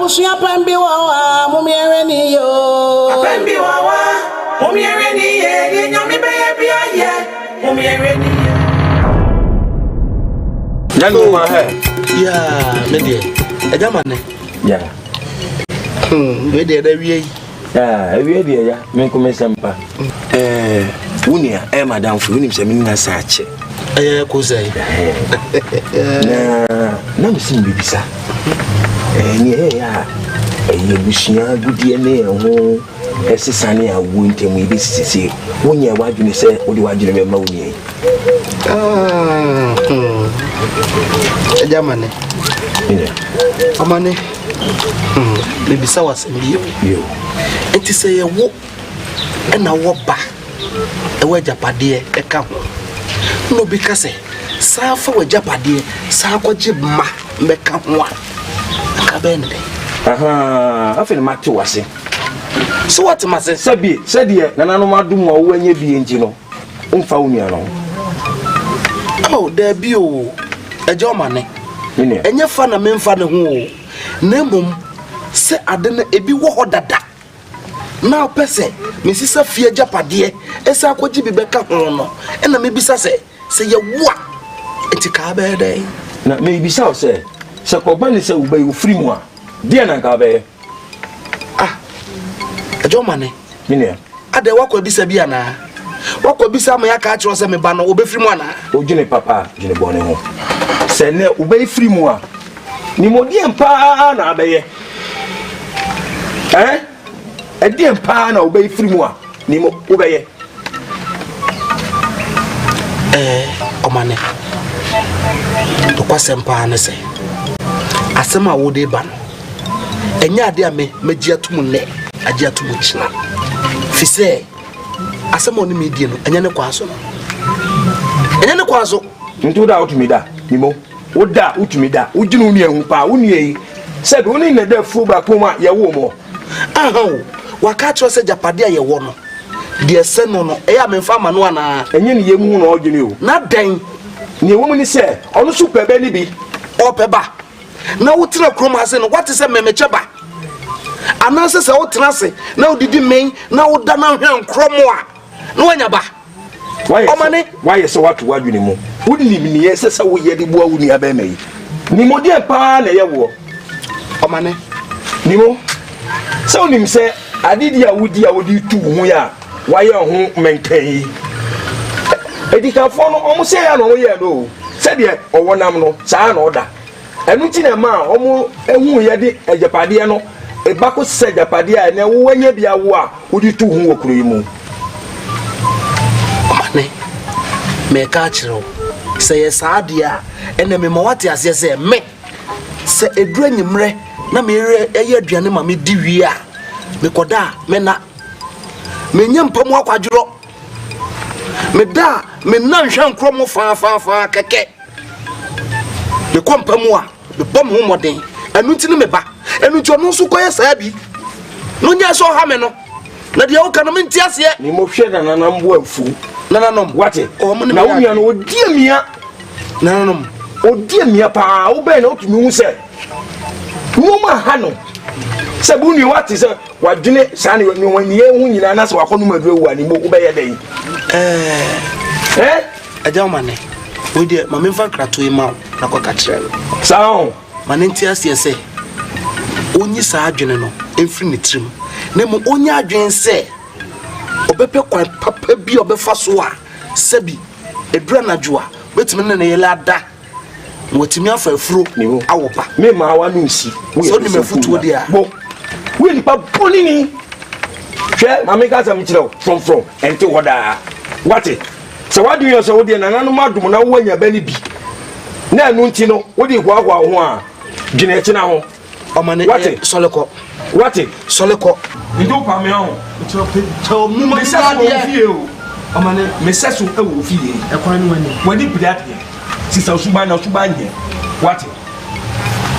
Abusua pɛn bi wɔ hɔ a, mom yɛnhwɛ ne yie o. Apɛn bi wɔ hɔ a, mom yɛnhwɛ ne yie. Deɛ Nyame bɛyɛ bi ayɛ, mom yɛnhwɛ ne yie. Nyane wo ma hɛ. Yeah, me deɛ. Ɛgya ma ne. Yeah. Wei deɛ ɛda wie yi. Yeah, ewie deɛ ya, me nko me nsɛm pa. Eh, wo nua, ɛyɛ madamfo, wonim sɛ me nua sa akyɛ. Ɛyɛ ko sɛ. Na na me si mbebisa. Eh, ne ɛyɛ a ɛyɛ abusua agudeɛ ne ɛho ɛsesa ne awoɔ ntam yi bɛsi sese. Wonyɛ w'adwene sɛ wode w'adwene bɛma wo nua yi. Ɛgya ma ne. Ɔma ne. Mebisa w'asɛm bi o. Nti sɛ yɛwo ɛna wɔ ba ɛwɔ agyapadeɛ ɛka ho na obi ka sɛ saa fa w'agyapadeɛ saa kɔgye ma mmɛka ho a, nka bɛyɛ ne dɛn? Afei na mate w'ase. So wɔte m'ase? Sɛbi sɛdeɛ nananom adom a wowɔ bie nti no, womfa wo nua no ho. Oh, daabi o. Ɛgya ɔma ne. Me nua. Ɛnyɛ fa na memfa ne ho o. Na mmom sɛ ade no ebi wɔ hɔ dada na wopɛ sɛ mesisa fie agyapadeɛ ɛsɛ akɔgye bi bɛka ho no, ɛna mebisa sɛ sɛ yɛwo a nti kaa bɛyɛ dɛn? Na mebisa wo sɛ sɛ kɔba ne sɛ wobɛyi wofiri mu a, deɛ na nka wobɛyɛ? Ah, ɛgya ɔma ne. Me nua. Adɛ wakɔ abisa bi anaa? Wakɔ abisa ama yɛaka akyerɛ sɛ meba no wobɛfiri mu anaa? Wodwene papa a, dwene bɔne ho. Sɛ nnɛ wobɛyi firi mu a, nimɔdeɛn paa na abɛyɛ? Ɛn? Ɛdeɛn paa na wobɛyi firi mu a, nimɔ wobɛyɛ? Ɔma ne. Nokwasɛm paa ne sɛ, asɛm a wode ba no, ɛnyɛ ade a me mɛgye ato mu nnɛ, agye ato mu kyena. Fi sɛ, asɛm a ɔne me die no, ɛnyɛ ne kwan so no. Ɛnyɛ ne kwan so. Nti woda a wotumi da, Nimo. Woda a wotumi da. Wodwene wo nua ho paa. Wo nua yi, sɛbi wo ne ne da afuo baako mu a yɛwoo mo. Aha o, waka akyerɛ sɛ agyapadeɛ a yɛwɔ no, deɛ ɛsɛ no no, ɛyɛ a memfa ama no anaa? Ɛnyɛ ne yam ho na ɔdwene o. Na dɛn? Nea ɛwɔ mu ne sɛ, ɔno nso pɛ bɛ ne bi. Ɔpɛ ba. Na wotena kurom ha se no, woate sɛ memekyɛ ba. Anaasɛ sɛ wotena ase na wodidi mmɛn na woda na hwɛ nkorɔ mo a, na woanya ba. Ɔma ne. Wayɛ sɛ woato w'adwene mu. Wonim nea ɛsɛ sɛ woyɛ de boa wo nua bɛrima yi. Nimɔdeɛn paa na ɛyɛ woɔ. Ɔma ne. Nimo, sɛ wonim sɛ adedi a wodi a wode tu wo ho yi a wayɛ ho mmɛnkɛn yi. Edikanfoɔ no, ɔmo sɛ yɛ na ɔmo yɛɛ no o. Sɛdeɛ ɔwɔ nam no, saa na ɔda. Ɛno nti na ɛma a ɔmo ehu yɛ de agyapadeɛ no eba kɔ sɛ agyapadeɛ a ɛnɛ wo anya bi awo a wode tu ho wɔ kuro yi mu. Ɔma ne, mɛka akyerɛ wo sɛ yɛ saa adeɛ a ɛnɛ mema woate aseɛ sɛ me sɛ ɛduru anwummerɛ na meyɛ ɛyɛ aduane ma medi wie a, mekɔda a mena menyɛ mpa mu akwadworɔ. Meda a menna nhwɛ nkorɔ mu faafaafaa kɛkɛ. Mekɔ mpa mu a mebɔ me ho mmɔden. Ɛno nti ne meba. Ɛno nti ɔno nso kɔyɛ saa bi na ɔnyae sɛ ɔha me no. Na deɛ woka no mente aseɛ. Ne mo hwɛ nananom bo afu. Nananom. Wate? Ɔmo ne Na me wo nua no ɔdi amia. Nananom. Ɔdi amia paa. Wobɛn na wotumi hu sɛ nneɛma ha no. Sɛ wo nua wate sɛ wadwene saa ne nneɛma ne yɛn ho nyinaa na sɛ wakɔ nom aduro awu a ne mo wobɛyɛ dɛn? Ɛɛ. Ɛgya wo ma ne. Wei deɛ ma memfa nkratoɔ yi ma wo na kɔka kyerɛ no. Saa ho. Ma ne nte aseɛ sɛ ɔnyi saa adwene no mfiri ne tirim. Na mmom ɔnyɛ adwene sɛ ɔbɛpɛ kwan papa bi a ɔbɛfa so a sɛbi ɛduru anadwo a bɛtumi ne ne yere ada na watumi afa afuro awɔ ba. Me maa wa no nsi. Sɛ wonim afotuo deɛ a. Bo. Woyɛ nipa bɔne ni. Hwɛ, ma menka asɛm nkyerɛ wo, frɔmfrɔm, ɛnte hɔ daa. Wate? Sɛ w'adwene yɛ sɛ wodeɛ nananom adom na woanya ba no bi, na ɛno nti no wode hoahoa wo ho a, dwene akyina ho. Ɔma ne Wate? sɔle kɔ. Wate? Sɔle kɔ. Nti wopa me ho. Mesɛ so wɔ wo fie o. Ɔma ne. Mesɛ so wɔ wo fie. Ɛkwan no wani. W'ani bere adeɛ. Sisa osuban na osuban nyɛ. Wate?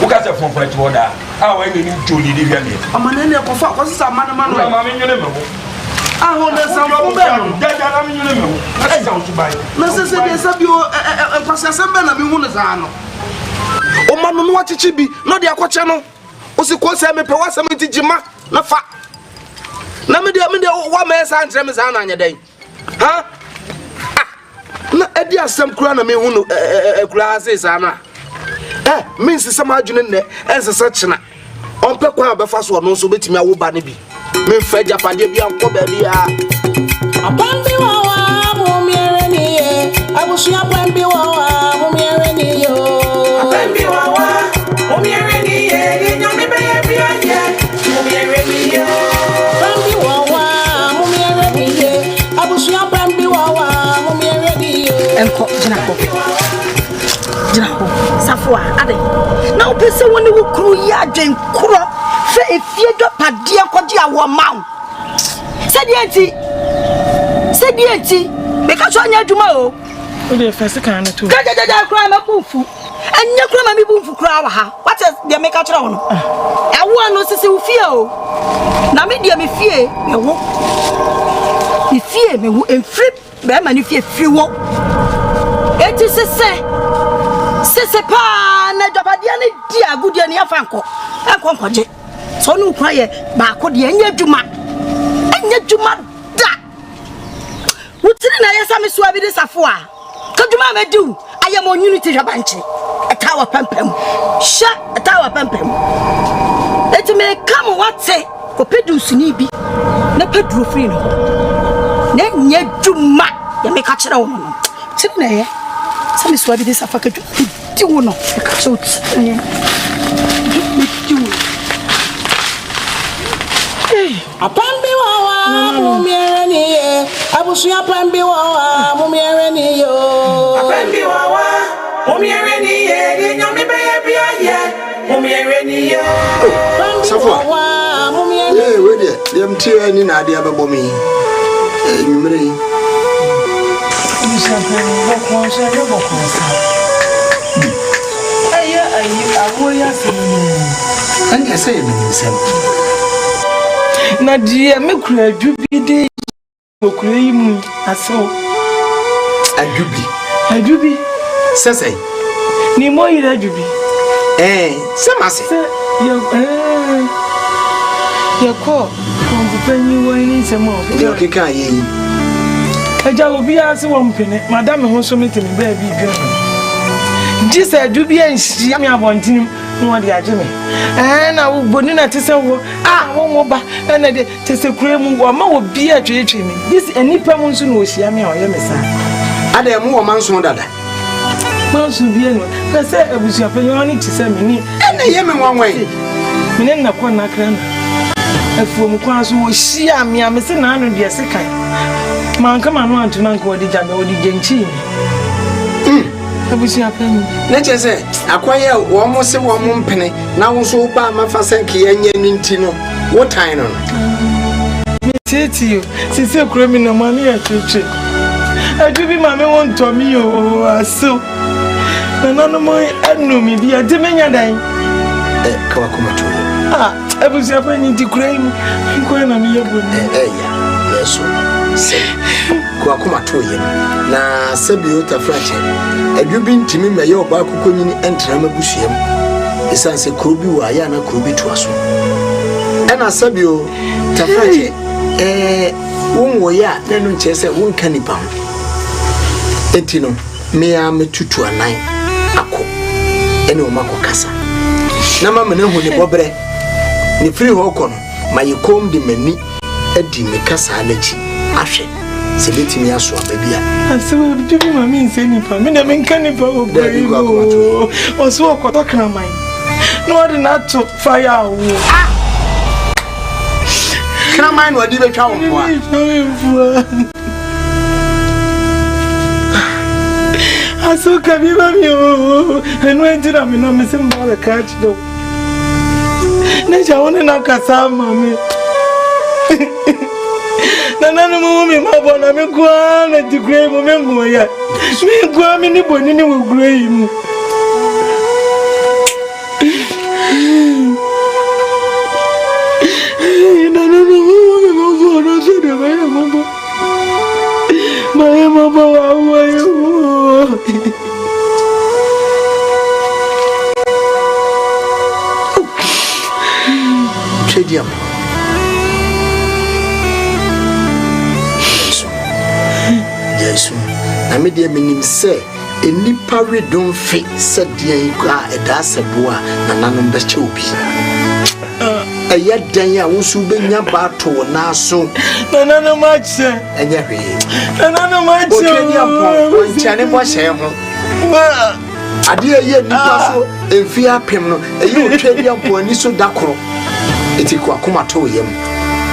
Woka sɛ frɔmfrɔm ɛte hɔ daa. A wɔyɛ n'anim dwoo ne de hwɛ meɛ. Ɔma ne ne kɔfa kɔsesa ama ne ma no. Wura ma me nwene me ho. Aho na nsamfo bɛn no. Dada na me nwene me ho. Na sisa osuban. Na sɛ sɛ deɛ sɛ bio nkwasi asɛm bɛn na mehu no saa no. Ɔma no no akyekye bi na ɔde akɔkyɛ no. se kɔ sɛ mepɛ w'asɛm nti gye ma na fa. Na me deɛ me deɛ woamɛyɛ saa nkyerɛ me saa na anyɛ dɛn? Ha? Ah! Na ɛde asɛm koraa na mehu no akuraa ha sei saa no a. Ɛ mensesa m'adwene nnɛ ɛnsesa kyena. Ɔmpɛ kwan a ɔbɛfa so ɔno nso bɛtumi awo ba no bi. Memfa agyapadeɛ bi ankɔ baabiara. Apam bi wɔ hɔ a momiɛnhwɛ ne yie. Abusua apam bi wɔ hɔ a momiɛnhwɛ ne yie o. Apam bi wɔ hɔ a momiɛnhwɛ ne yie. Deɛ Nyame bɛyɛ bi ayɛ momiɛnhwɛ ne yie o. Apam bi wɔ hɔ a momiɛnhwɛ ne yie. Abusua apam bi wɔ hɔ a momiɛnhwɛ ne yie o. Nkɔ gyina hɔ. Gyina hɔ. Safoa, adɛn na wopɛ sɛ wo ne wo kunu yɛ adwen korɔ fɛ efie dwapadeɛ kɔgye awoɔ ma wo? Sɛdeɛ nti? Sɛdeɛ nti? Meka sɛ ɔnyɛ adwuma o. Wode fɛ sekan no to. Gyagyagyaga koraa mɛbu mfu. Ɛnyɛ koraa ma mebu mfu koraa wɔ ha. Wate deɛ meka kyerɛ wo no? Ɛwoɔ no sisi wo fie o. Na me deɛ me fie mewo. Me fie mewo mfiri Bɛrima no fie firi wo. Eti sese, sese paa na adwapadeɛ no di agudeɛ no yɛmfa nkɔ, ɛnkɔ nkɔgye. Sɛ ɔne wo kura yɛ baako deɛ ɛnyɛ adwuma, ɛnyɛ adwuma da. Wo tiri na ɛyɛ sɛ me soa bi de safo a, ka dwuma a mɛdi wo ayɛ ma onyini ti hwɛ bankye ɛtaa wɔ pampam hyɛ ɛtaa wɔ pampam. Eti meka mo wate. Kɔpɛ dunsini bi na pɛ duro firi ne hɔ na nyɛ dwuma deɛ meka kyerɛ wo no no tiri na ɛyɛ sɛ mesoa bi de safa ka dwuma di wo no meka kyerɛ wo tiri na ɛyɛ dwuma di wo Apam bi wɔ hɔ a momiɛnhwɛ ne yie. Abusua apam bi wɔ hɔ a momiɛnhwɛ ne yie o. Apam bi wɔ hɔ a momiɛnhwɛ ne yie. Deɛ Nyame bɛyɛ bi ayɛ. Oh, Safoa. Ee, wei deɛ, deɛ mte ani na adeɛ abɛbɔ me yi. Anwummerɛ yi. Abusuapanyin, bɔkɔɔ nso ɛnyɛ bɔkɔɔ saa. Ɛyɛ ayi, awoɔ yi asɛm yi. Ɛnneɛ sɛ yɛ menim sɛm. Na deɛ me kura adwu bi de Wɔ kuro yi mu yi, asew. Adwu bi. Adwu bi. Sɛ sɛn? Ne mmɔ yere adwu bi. Ɛɛ, sɛ ma se. Sɛ yɛ ɛɛ yɛkɔ kɔnfo panyin wɔ ne nsɛm a ɔkeka. Deɛ ɔkeka yɛ yi. Agya obiara se wɔn mpene, mada me ho so mete me baabi dwen ho. Gye sɛ adwu bi anhyia me abɔntene mu na wɔde agye me. Ɛɛ na wo boni na te sɛ wo a wo ba ɛna de Kyɛ sɛ kuro mu wɔma obiara tweetwee me gye sɛ nnipa mu nso na wɔhyia me a ɔyɛ me saa. Adɛn mo wɔ manso dada? Manso bia ni na sɛ abusuapanyin ɔne te sɛ me ne. Ɛna ɛyɛ me nwanwa yi. Me ne nna kɔ nnakra na afuom kwan so wɔhyia me a me se naano deɛ sekan manka m'ano antom anka wɔde gya me wɔde gyankyii me. Abusuapanyin. Ne kyerɛ sɛ akwan a wɔn se wɔn mpene na wo nso wo ba ama fa sɛ nka yɛnyɛ no nti no. Wotan no no. Meteetee o, sese kuro mi na mo ano yɛ twetwe. Adwu bi ma me ho ntɔ me o, asew. Nananom anu me bi, ɛde me nya dɛn? Ɛ, ka wakoma to yɛ. Ah, abusua panyin ti kuro yi mu, nkoa na meyɛ bɔne. Ɛ, ɛya, nanso sɛ ka wakoma to yɛ na sɛbi o tafrakyɛ, adwu bi ntumi mmɛyɛ ɔbaa kokonyini ntena m'abusua mu. Esiane sɛ kuro bi wɔ a, yɛ a na kuro bi toa so. Ɛna sɛbio tafrakyɛ ɛɛ wonwoeɛ a na ɛno nkyerɛ sɛ wonka nipa ho. Enti no, me ara mɛtutu anan akɔ ɛne wɔn akɔkasa na ma mene hu ne bɔberɛ. Ne firi hɔ kɔ no, mayɛ komm de m'ani adi me kasaa no akyi ahwɛ sɛ bɛtumi aso aba bi a. Asɛm a ebi bi ma mi nsɛ nipa mi na mi nka nipa wɔ kuro yi mu oo ɔso ɔkɔtɔ kraman na ɔde n'ato fa yɛ awo. Ah! Kraman na ɔde bɛtwa wo mpoa. Mpoa. Aso ka bi ma mi oo ɛnu eti na mi na mi se mba bɛka akyerɛ wo. N'agya wo ne no akasa ama me. Nananom hu me mmɔbɔ na me nko ara na te kuro yi mu me nkoyɛ. Me nko ara me ne bonini wɔ kuro yi mu. Nananom hu me mmɔbɔ na sɛ deɛ mayɛ mmɔbɔ. Mayɛ mmɔbɔ wɔ awoɔ yi mu. Twedeɛmpɔn. Gyae su. Gyae su. Na me deɛ menim sɛ nnipa redom fe sɛ deɛn a ɛdaa sɛ boɔ a nananom bɛkyɛ obi. Ɛyɛ dɛn a wo nso wobɛnya ba ato wo nan so. Nananom akyɛ. Ɛnyɛ hwee. Nananom akyɛ. Otwedeɛmpɔn, ɔnkyɛne bɔhyɛ ho. Adeɛ a ɛyɛ nnipa so mfeɛ apem no, ɛyɛ Otwedeɛmpɔn ani so da koro. Enti kɔ akoma to wo yam,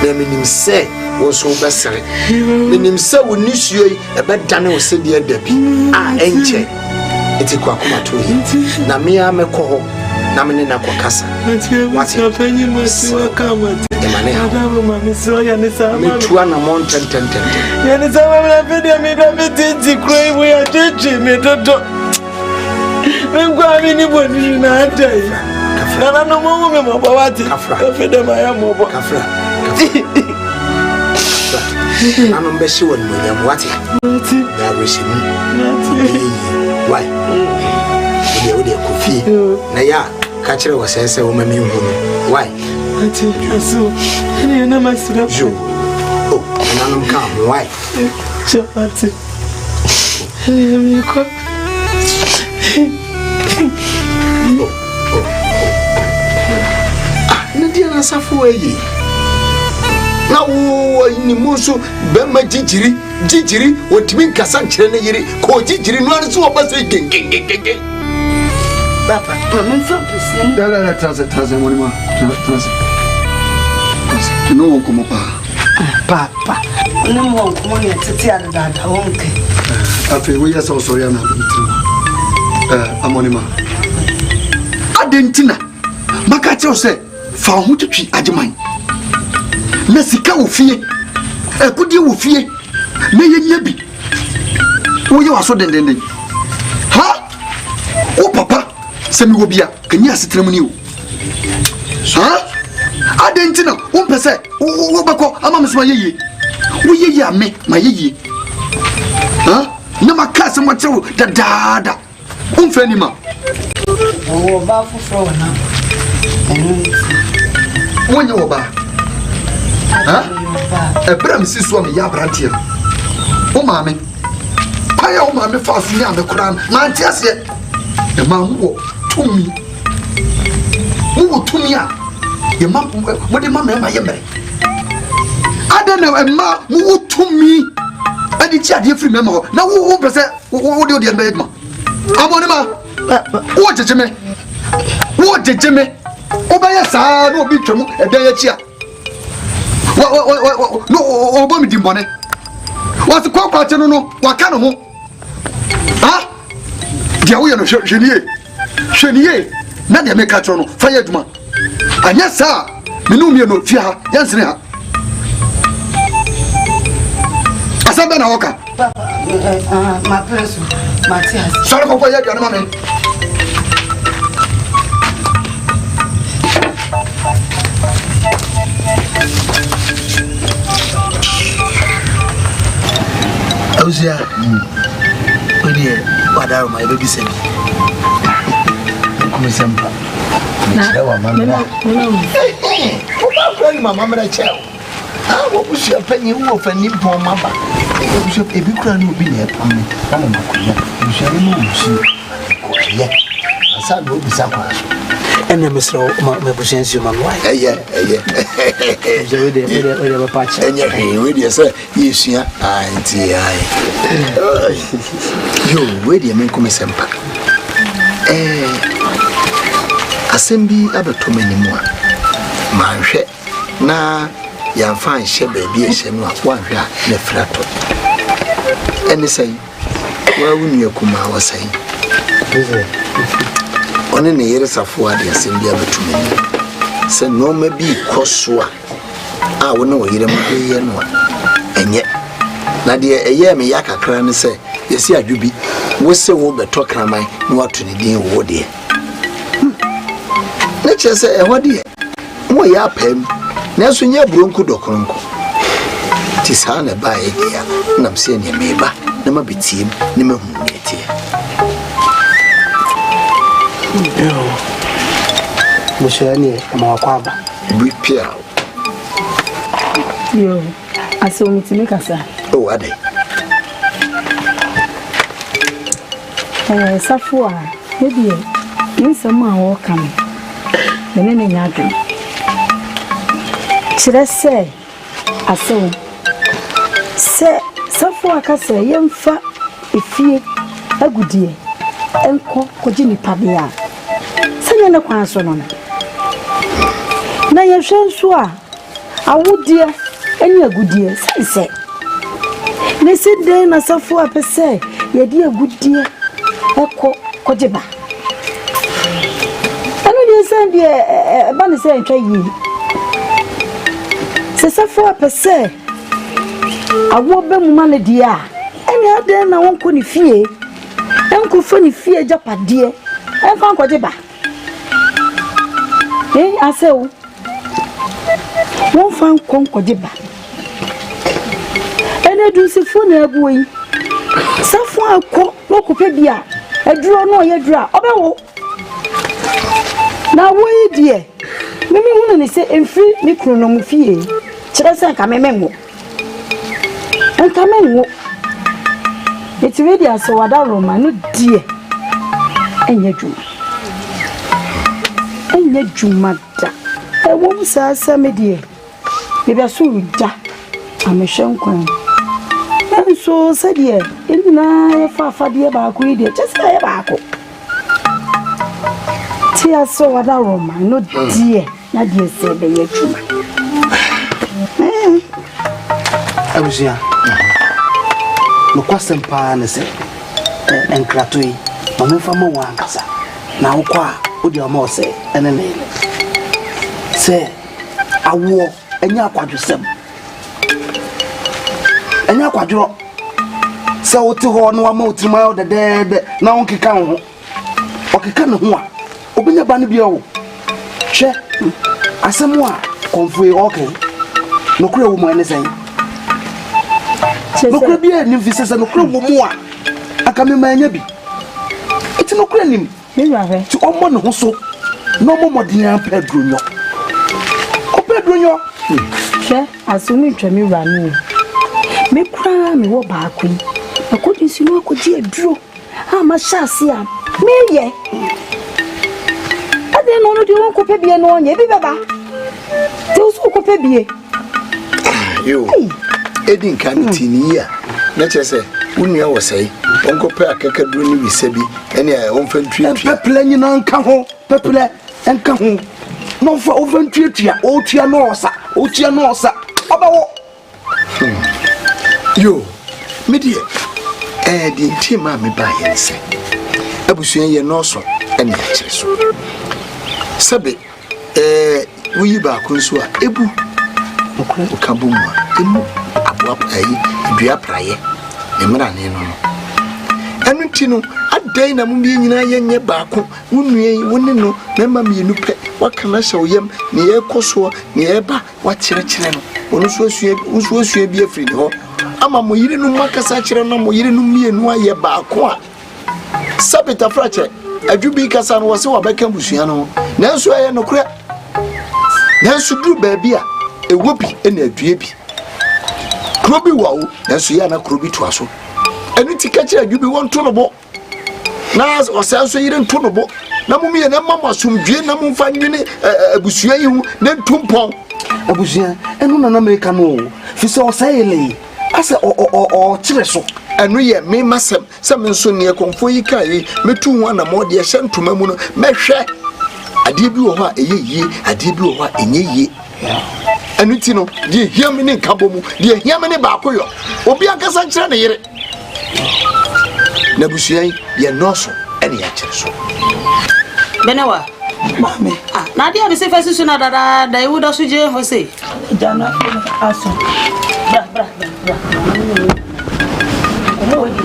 na menim sɛ wo nso wobɛsere. Menim sɛ wo nisuo yi ɛbɛdane wo sedeɛ da bi a ɛnkyɛ. Enti kɔ akoma to wo yam, na me ara mɛkɔ hɔ na me ne no akɔkasa. Wate? Mesrɛ wo, mma ne haw. Mɛtu anammɔn ntɛmntɛmntɛm. Yɛne sɛ mamena fɛ deɛ meda me tete kuro yi mu yɛtwetwe me dodo. Me nkoa me ni bɔnini na ada yi. Nana no mo hu me mmɔbɔ wate. Afei dɛ mayɛ mmɔbɔ. Kafra. Nanom bɛhyɛ wɔ animuonyam wate. Na awerɛhyɛ mu. Ɛyɛ yie. Wai. Wodeɛ wodeɛ kɔ fie. Na yɛ a ka kyerɛ wɔ sɛɛ sɛ woma me nhu no. Wai. Ate aso. Ɛne ɛna masrɛ. Yo. Oh, nananom ka ho wai. Kyɛ wate. Ɛne mekɔ. Ah, na deɛ na asafo ayi na wo ne mu nso bɛrima gyigyiri gyigyiri wɔntumi nkasa nkyerɛ ne yere kɔɔ gyigyiri no ano so wɔba sɛ gengengengenge Papa, ma memfa mpɛsɛ mu. Dada, tena ase, tena ase, wɔne ma, tena ase. Ɛne wɔ nkɔmmɔ paa. Papa, wo ne mu wɔ nkɔmmɔ ne ɛtete adedaada wo nkɛ. Afei woyɛ sɛ wosɔre ana abɛm tirim. Amɔnema. Adɛn nti na maka kyerɛ wo sɛ fa wo ho twitwi agyeman na sika wɔ fie, agudeɛ wɔ fie na yɛnya bi. Woyɛ w'aso dendenden. Ha? Wo papa sɛ mewɔ bi a, kanyɛ asetena mu ni o. Ha? Adɛn nti na wompɛ sɛ wobɛkɔ ama me so mayɛ yie? Woyɛ yie a me mayɛ yie. Ha? Na maka asɛm akyerɛ wo dadaada. Womfɛ ni ma. Ɔwɔ ɔbaa foforɔ wɔ na ɛno nti. Wonyɛ ɔbaa. Ha? Ɛberɛ a mesi so a meyɛ aberanteɛ no, wo maame, kwan a wo maame faa so nyaa me koraa no, mante aseɛ. Ɛmaa mo wɔ tumi. Mowɔ tumi a yɛma mode ma mmarima yɛ mmerɛ. Adɛn na ɛma mowɔ tumi de gye adeɛ firi mmarima hɔ na wo wompɛ sɛ wode wodeɛ no bɛyɛ adwuma? Amɔne ma wogyegye me wogyegye me wobɛyɛ saa na obi twam ɛdan akyi a wɔbɔ me dimbɔne wɔse kɔkɔakye no no waka ne ho ha deɛ woyɛ no hwɛ nie Hwɛ no yie na deɛ meka kyerɛ no fa yɛ adwuma. Anyɛ saa a, me ne wo mmienu fie ha, yɛnsene ha. Asɛm bɛn na wɔka? Sɔre kɔkɔ yɛ aduane ma me. Abusua, wodeɛ wadaroma yɛbɛbisa bi. Nkum sɛ mpa. Mekyerɛ wɔ amammerɛ a. Woba kura nim amammerɛ kyɛ o. Ah, wɔbusua panyin wɔ fa nimpɔn ma ba. Ebusua ebi kura ne obi na ɛpam me na mo makonya. Ebusua no mu nsuo. Kɔ ɛyɛ. Ansa na obisa kwan so. Ɛnna mesrɛ wo ma mabusua nsuo ma me wae. Ɛyɛ ɛyɛ. Wei deɛ wei deɛ bɛpa akyɛ. Ɛnyɛ hwee wei deɛ sɛ Yɛsua ae nti ae. Yo, wei deɛ menko me sɛm pa. Ɛɛ, asɛm bi abɛtɔ m'anim a, manhwɛ na yɛamfa anhyɛ baabi a ɛhyɛ no a, woanhwɛ a na afiri atɔ. Ɛne sɛn? Woa wo nua kumaa wɔ sɛn? Ɔne ne yere Safoa de asɛm bi abɛto m'anim sɛ nneɛma bi rekɔ so a a wo ne wo yere mo de yɛ no a, ɛnyɛ. Na deɛ ɛyɛɛ me ya kakra ne sɛ, yɛsi adwo bi, wo se wo bɛtɔ kraman na wato ne din wo deɛ. Hmm. Ne kyerɛ sɛ ɛhɔ deɛ, mo yɛ apaa mu, nanso nyɛ aburo nko dɔkono nko. Nti saa na ɛbaeɛ deɛ a, nam sɛ neɛ meba na mabɛtie mu na mahunu deɛ ɛteɛ. Busua neɛ, ma wakɔ aba. Obi pia wo. Yo, asɛ omitumi kasa. Oh, adɛn? Ɛɛ, Safo a, me deɛ, ne nsɛm a wɔreka no, me ne no nyɛ adwene. Kyerɛ sɛ, Asew, sɛ Safo aka sɛ yɛmfa efie agudeɛ nkɔ kɔgye nnipa deɛ a, sɛnyɛ ne kwan so no no. Na yɛhwɛ nso a, Awodeɛ ne agudeɛ sɛn sɛ. Ne se dɛn na safo a pɛ sɛ yɛde agudeɛ kɔ kɔgye ba? Ɛno deɛ sɛ deɛ ɛba ne sɛ ɛntwa yie. Sɛ safo a pɛ sɛ awoɔ bɛ mu ma no deɛ a, ɛne adɛn na wɔnkɔ ne fie nkɔfa ne fie agyapadeɛ ɛmfa nkɔgye ba? Ee, asɛ o. Wɔmfa nkɔ nkɔgye ba. Ɛnna adunsifoɔ na abuo yi. Safo akɔ na ɔkɔpɛ bi a, aduro no ɔyɛ aduro a, ɔbɛwo. Na awoɔ yi deɛ, me mehunu ne sɛ ɛmfiri me kunu no mo fie. Kyerɛ sɛ nka me menwo. Nka menwo. Nti wei deɛ asɛ wadaworoma no deɛ, ɛnyɛ adwuma. Ɛnyɛ adwuma da. Ɛwom saa sɛ me deɛ, mebɛso ogya na mehwɛ nkwan mu. Nanso sɛdeɛ yɛn nyinaa yɛfa afadeɛ baako yi deɛ, kyɛ sɛ yɛyɛ baako. Te ase wadaworoma no deɛ, na deɛ sɛ ɛbɛyɛ adwuma. Abusua, nokwasɛm paa ne sɛ, nkrato yi, ma memfa ma wo ankasa. Na wokɔ a, wode ama ɔsɛ ne ne yere sɛ awoɔ ɛnyɛ akwadwosɛm, ɛnyɛ akwadworɔ sɛ wote hɔ na wama wo tirim ayɛ wo dɛdɛɛdɛ na wonkeka wo ho. Ɔkeka ne ho a, obɛnya ba no bi o. Hwɛ asɛm a kɔmfoe ɔɔka yi, nokorɛ wɔ mu ɛne sɛn? Nokorɛ biara nnim fi sɛ sɛ nokorɛ wɔ mu a, anka mema anya bi. Enti nokorɛ nim. Nti ɔmmɔ ne ho so na ɔmmɔ mmɔden ara mpɛ aduro nyɔ. Ɔpɛ aduro nyɔ. Hwɛ, aso mentwa me wura no o. Me koraa mewɔ baako yi, makɔdi nsu no akɔgye aduro a mahyɛ ase a meyɛ. Adɛn na ɔno deɛ ɔnkɔpɛ bie na ɔnyɛ, ebi bɛba. Nti wo so wokɔpɛ bie. Yo, edi nka no ti ne yi a, na kyerɛ sɛ wo nua wɔ sɛe, ɔnkɔpɛ akakaduro ne wisa bi ɛne a ɔmfa ntuatua. Pɛplɛ nyinaa nka ho, pɛplɛ nka ho, na ɔmfa ɔmfa ntuatua, ɔtua na ɔsa, ɔtua na ɔsa, ɔbɛwɔ. Hmm. Yo, me deɛ, ɛɛ deɛ nti maa me baeɛ ne sɛ, abusua yɛ nɔɔso ɛne akyerɛ so. Sɛbe Ɛɛ, woyi baako nso a, ebu. Woka bɔ mu a, emu aboa ayi dua praeɛ, ne mmerane no no. Ɛno nti no, adɛn na mo mmienu nyinaa yɛnyɛ baako? Wo nua yi, wo ne no, mmarima mmienu pɛ, woaka no ahyɛ wo yam, nea ɛrekɔ soɔ, nea ɛreba, woakyerɛkyerɛ no. Ɔno nso asua, wo nso asua bi afiri ne hɔ. Ama mo yerenom akasa akyerɛ no na mo yerenom mmienu ayɛ baako a, Sɛ Tafrakyɛ adwo bi kasa no, wɔse wabɛka abusua no ho, nanso ɛyɛ nokorɛ. Nanso duru baabi a, ɛwɔ bi na adue bi. Kuro bi wɔ wo, nanso yɛ na kuro bi toa so. Ɛno ti ka kyerɛ adwo bi wɔnto no bo, na ɔsɛ nso yere nto no bo, na mo mmienu ɛma mo asomdwie na momfa nwene abusua yi ho na ntu mpɔn. Abusua, ɛno na na meka no o, fi sɛ ɔsɛ yele yi, asɛ ɔkyerɛ so. Ɛno yɛ me masɛm. Sɛ me nso, nea kɔmfoɔ yi kaeɛ yi, mɛtu ho anammɔn, deɛ ɛhyɛ ntoma mu no, mɛhwɛ. Adeɛ bi wɔ hɔ a ɛyɛ yie, adeɛ bi wɔ hɔ a ɛnyɛ yie. Ɛno ti no, deɛ ɛhia me ne nkabɔ mu, deɛ ɛhia me ne baako yɔ. Obi ankasa nkyerɛ ne yere. Na abusua yi, yɛnnɔɔso ɛne yɛakyere so. Benewa. Maame. Ah, na adeɛ a mese fa si so na dadaada yi woda so gyina hɔ sei. Agya no aso. Bra, bra, bra, bra. Nkɔmmɔ wɔ di.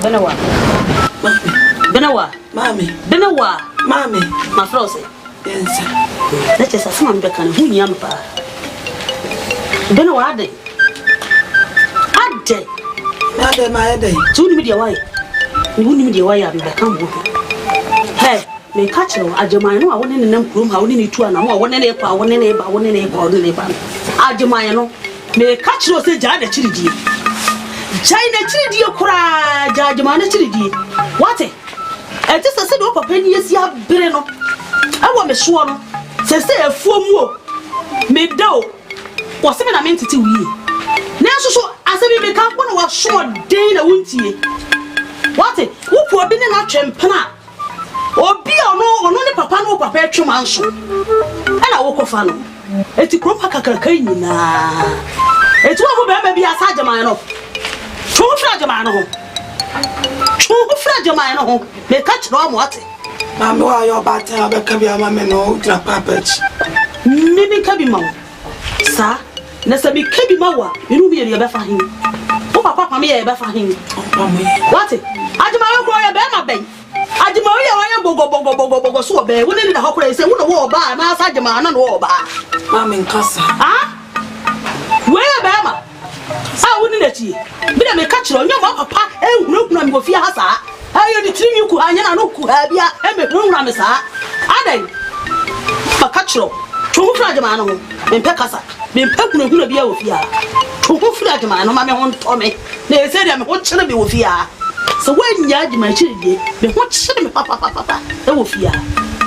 Benewa. Maame. Benewa. Maame. Benewa. Maame. Mafrɛ wo sɛ. Yɛnsa. Na kyerɛ sɛ asɛm a mebɛka no ho hia me paa. Benewa adɛn? Adɛn? Adɛn mayɛ dɛn? Nti wonim deɛ woayɛ? Wonim deɛ woayɛ a mebɛka ho ho. Hɛ, meka kyerɛ wo, Agyeman no a wo ne no nam kurom ha, wo ne no tu anamo a wo ne no rekɔ a wo ne no reba, wo ne no rekɔ a wo ne no reba no, Agyeman no, meka kyerɛ wo sɛ gyae n'akyiridie. Gyae n'akyiridie koraa, gyae Agyeman no akyiridie. Woate? Ɛnte sɛ sɛdeɛ wo papa ani asi abere no wɔ me soɔ no, seesei afuo mu o, meda o, wɔse me na mentete wo yie. Nanso so asɛm yi meka, wo na w'asoɔden na wontie. Woate? Wopɛ obi ne no atwe mpena a, obi a ɔno ɔno ne papa ne wo papa atwe manso ɛna wokɔfa no. Eti kurom ha kakraka yi nyinaa. Eti woahu bɛrima bi asa agyeman no. Twe wo ho firi agyeman no ho. Twe wo ho firi agyeman no ho. Meka kyerɛ wo ama woate. Maame wo a ɔyɛ ɔbaatan a wobɛka bi ama me no wogyina paapa akyi. Me menka bi ma wo saa. Na sɛ meka bi ma wo a, me ne wo mmienu yɛbɛfa he? Wo papa pame yɛ yɛbɛfa he? Woate? Agyeman wo koraa ɔyɛ bɛrima bɛn? Agyeman yi a wayɛ bɔgɔbɔgɔbɔgɔbɔgɔ so wɔ bɛn? Wo ne no da hɔ koraa yi sɛ wo na wowɔ ɔbaa anaasɛ Agyeman no na ɔwɔ ɔbaa? Maame nka saa. Ah? Wei yɛ bɛrima a wodi n'akyi yi? Me deɛ meka kyerɛ wo, nyɛ ma papa nhunahuna me wɔ fie ha saa. Ɛyɛ ne tirinwi kuhaa nyɛ n'ano kuhaa bia mmɛhunahuna me saa. Adɛn? Maka kyerɛ wo, twe wo ho firi Agyeman no ho. Mempɛ kasa, mempɛ hunahuna biara wɔ fie ha. Twe wo ho firi Agyeman no ho ma me ho ntɔ me. Na ɛsei deɛ me ho kyere me wɔ fie ha. Sɛ woannya Agyeman akyiri die, me ho kyere me papapapapa wɔ fie ha.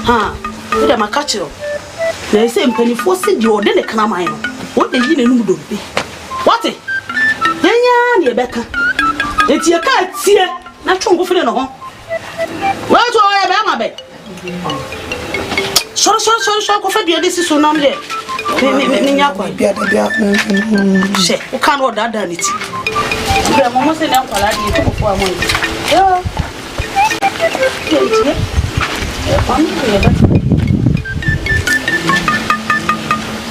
Haa, me deɛ maka kyerɛ wo. Na ɛsei mpaninfoɔ se deɛ ɔde ne kraman no, wɔn na ɛyi n'anum dompe. Woate? Yɛn ara na yɛbɛka. Enti yɛka a tie na twe wo ho firi ne ho. Wei nso ɔyɛ bɛrima bɛn? Sɔre sɔre sɔre sɔre kɔfa dua de si so nam deɛ me me me menya kwan. Hyɛ woka no ɔdaadaa ne ti. Bɛ mo mo se ne nkwadaa deɛ etu kofo a mo nti. Yoo. Yɛ ntie. Ɛkwan no yɛ bɛ.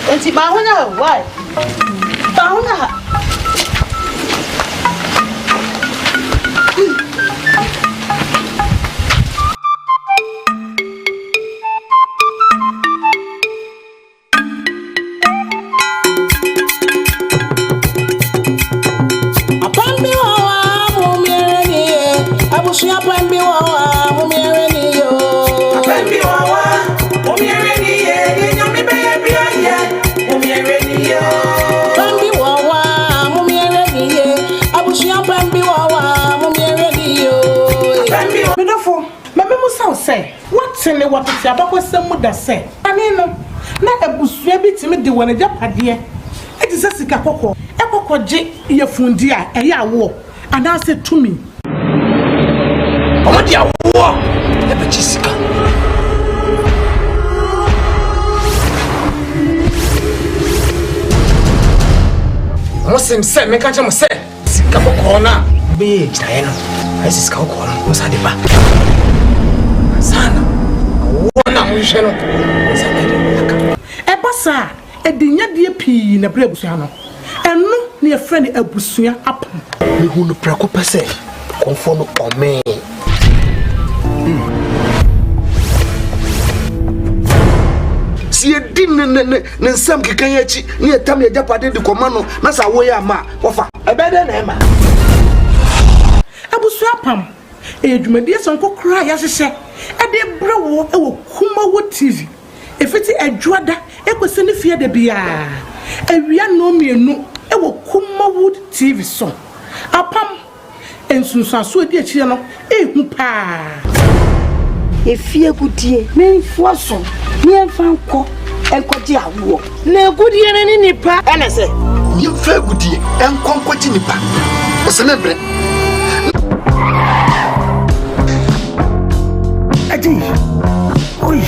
Enti ma ho nya ha why? Ma ho nya ha. Apam bi wɔ hɔ a momiɛrɛ ni ye. Abusua apam bi wɔ hɔ a momiɛrɛ ni ye o. Apam bi wɔ hɔ a momiɛrɛ ni ye. Deɛ Nyame bɛyɛ bi ayɛ momiɛrɛ ni ye o. Apam bi wɔ hɔ a momiɛrɛ ni ye. Abusua apam bi wɔ hɔ a momiɛrɛ ni ye o. Apam bi wɔ. Me dɔfo, ma memmisa wo sɛ, woate ne wɔ tete abakɔsɛm mu da sɛ, kane no, na abusua bi tumi de wɔn agyapadeɛ te sɛ sika kɔkɔɔ kɔ kɔgye yafundeɛ a ɛyɛ awoɔ anaasɛ tumi? Wɔde awoɔ bɛgye sika. Wɔsem sɛ menka nkyerɛ mo sɛ sika kɔkɔɔ no a mobɛyɛ agyinaeɛ no, ayɛ sɛ sika kɔkɔɔ no mosan de ba ansa na awoɔ no a mohwehwɛ no nsa de aka. Ɛba saa a, ɛde nyadie pii na ɛbrɛ abusua no. Ɛno na yɛfrɛ no abusua apam. Mehuu no prɛko pɛ sɛ kɔmfoɔ no ɔmee. Sɛ yɛdi ne ne ne ne nsɛm keka yi akyi ne yɛtam yɛn agyapadeɛ de kɔma no na sɛ awoɔ yi amma a, wɔfa. Ɛbɛyɛ dɛn na ɛma? Abusua apam yɛ dwumadie sononko koraa a yɛahyehyɛ de rebrɛ wo wɔ Kumawo TV. Ɛfiti Adwoada kɔsi ne Fiada biara awia nnɔnmienu wɔ Kumawood TV so. Apam nsunsuansoɔ a ɛdi akyire no yɛ hu pa ara. Efie agudeɛ, memfoa so na yɛmfa nkɔ nkɔgye awoɔ. Na agudeɛ no ne nnipa. Ɛne sɛ. Yɛmfa agudeɛ nkɔ nkɔgye nnipa. Ɔsɛ me brɛ. Adi. Oi.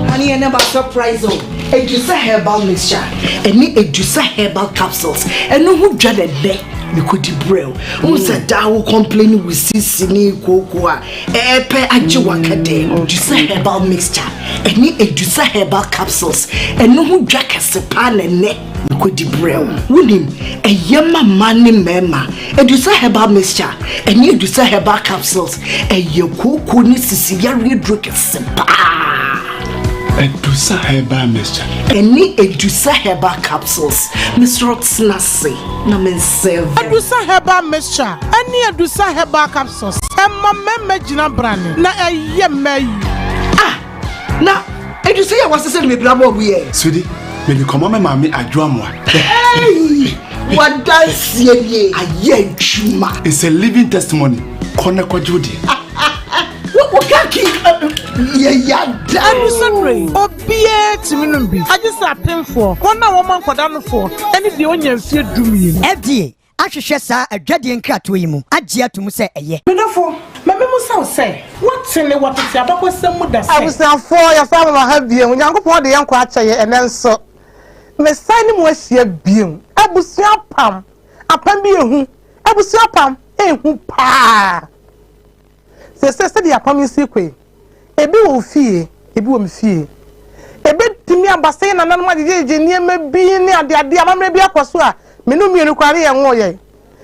Honey, and about surprise o. Edusa herbal mixture ɛne Edusa herbal capsules ɛno ho dwa na ɛnɛ mekɔdi brɛ o. Wohu sɛ daa wo complain wo sisi ne kooko a ɛɛpɛ agye waka dɛ. Edusa herbal mixture ɛne Edusa herbal capsules ɛno ho dwa kɛse paa na ɛnɛ mekɔdi brɛ o. Wonim ɛyɛ ma mmaa ne mmarima. Edusa herbal mixture ɛne Edusa herbal capsules ɛyɛ kooko ne sisi yareɛ duro kɛse paa. Adusa Herbal Mixture. Ɛne Adusa Herbal Capsules. Mesrɛ wo tena ase na me nsɛve. Adusa Herbal Mixture ɛne Adusa Herbal Capsules ɛma mmarima gyina brane na ɛyɛ mmaa yie. Ah! Na Adusa yi a wasesa no mebira ma ɔmo yɛ. Sweetie, mede kɔma me maame Adwo Amoah. Hey! Wadanseɛ nie ayɛ adwuma. It's a living testimony. Kɔ na kɔgye wo deɛ. Wo kaki yɛ yada. Ɛnu sɛ obiara tumi nom bi. Agye sɛ apemfoɔ, wɔn a wɔma nkwadaa nofoɔ, ɛne deɛ ɔnya mfeɛ 12. FDA ahwehwɛ saa adwadeɛ nkratoɔ yi mu agye ato mu sɛ ɛyɛ. Medɔfo, ma me mu sa wo sɛ, woate ne wɔ tete abakɔsɛm mu da sɛ. Abusuafoɔ, yɛsan mo ha bio. Onyankopɔn de yɛn nkwa akyɛ yɛn ɛnɛ nso. Mesan ne mo ahyia bio. Abusua apam, apam bi ehu. Abusua apam ehu paa. Sese sɛdeɛ apam yi si kɔ yi, ebi wɔ wo fie, ebi wɔ me fie. Ebetumi aba sɛ yɛn nananom agyegyegye nneɛma bi ne adeade amammerɛ bi akɔ so a, me ne mmienu koraa ne yɛn nwoo yɛn.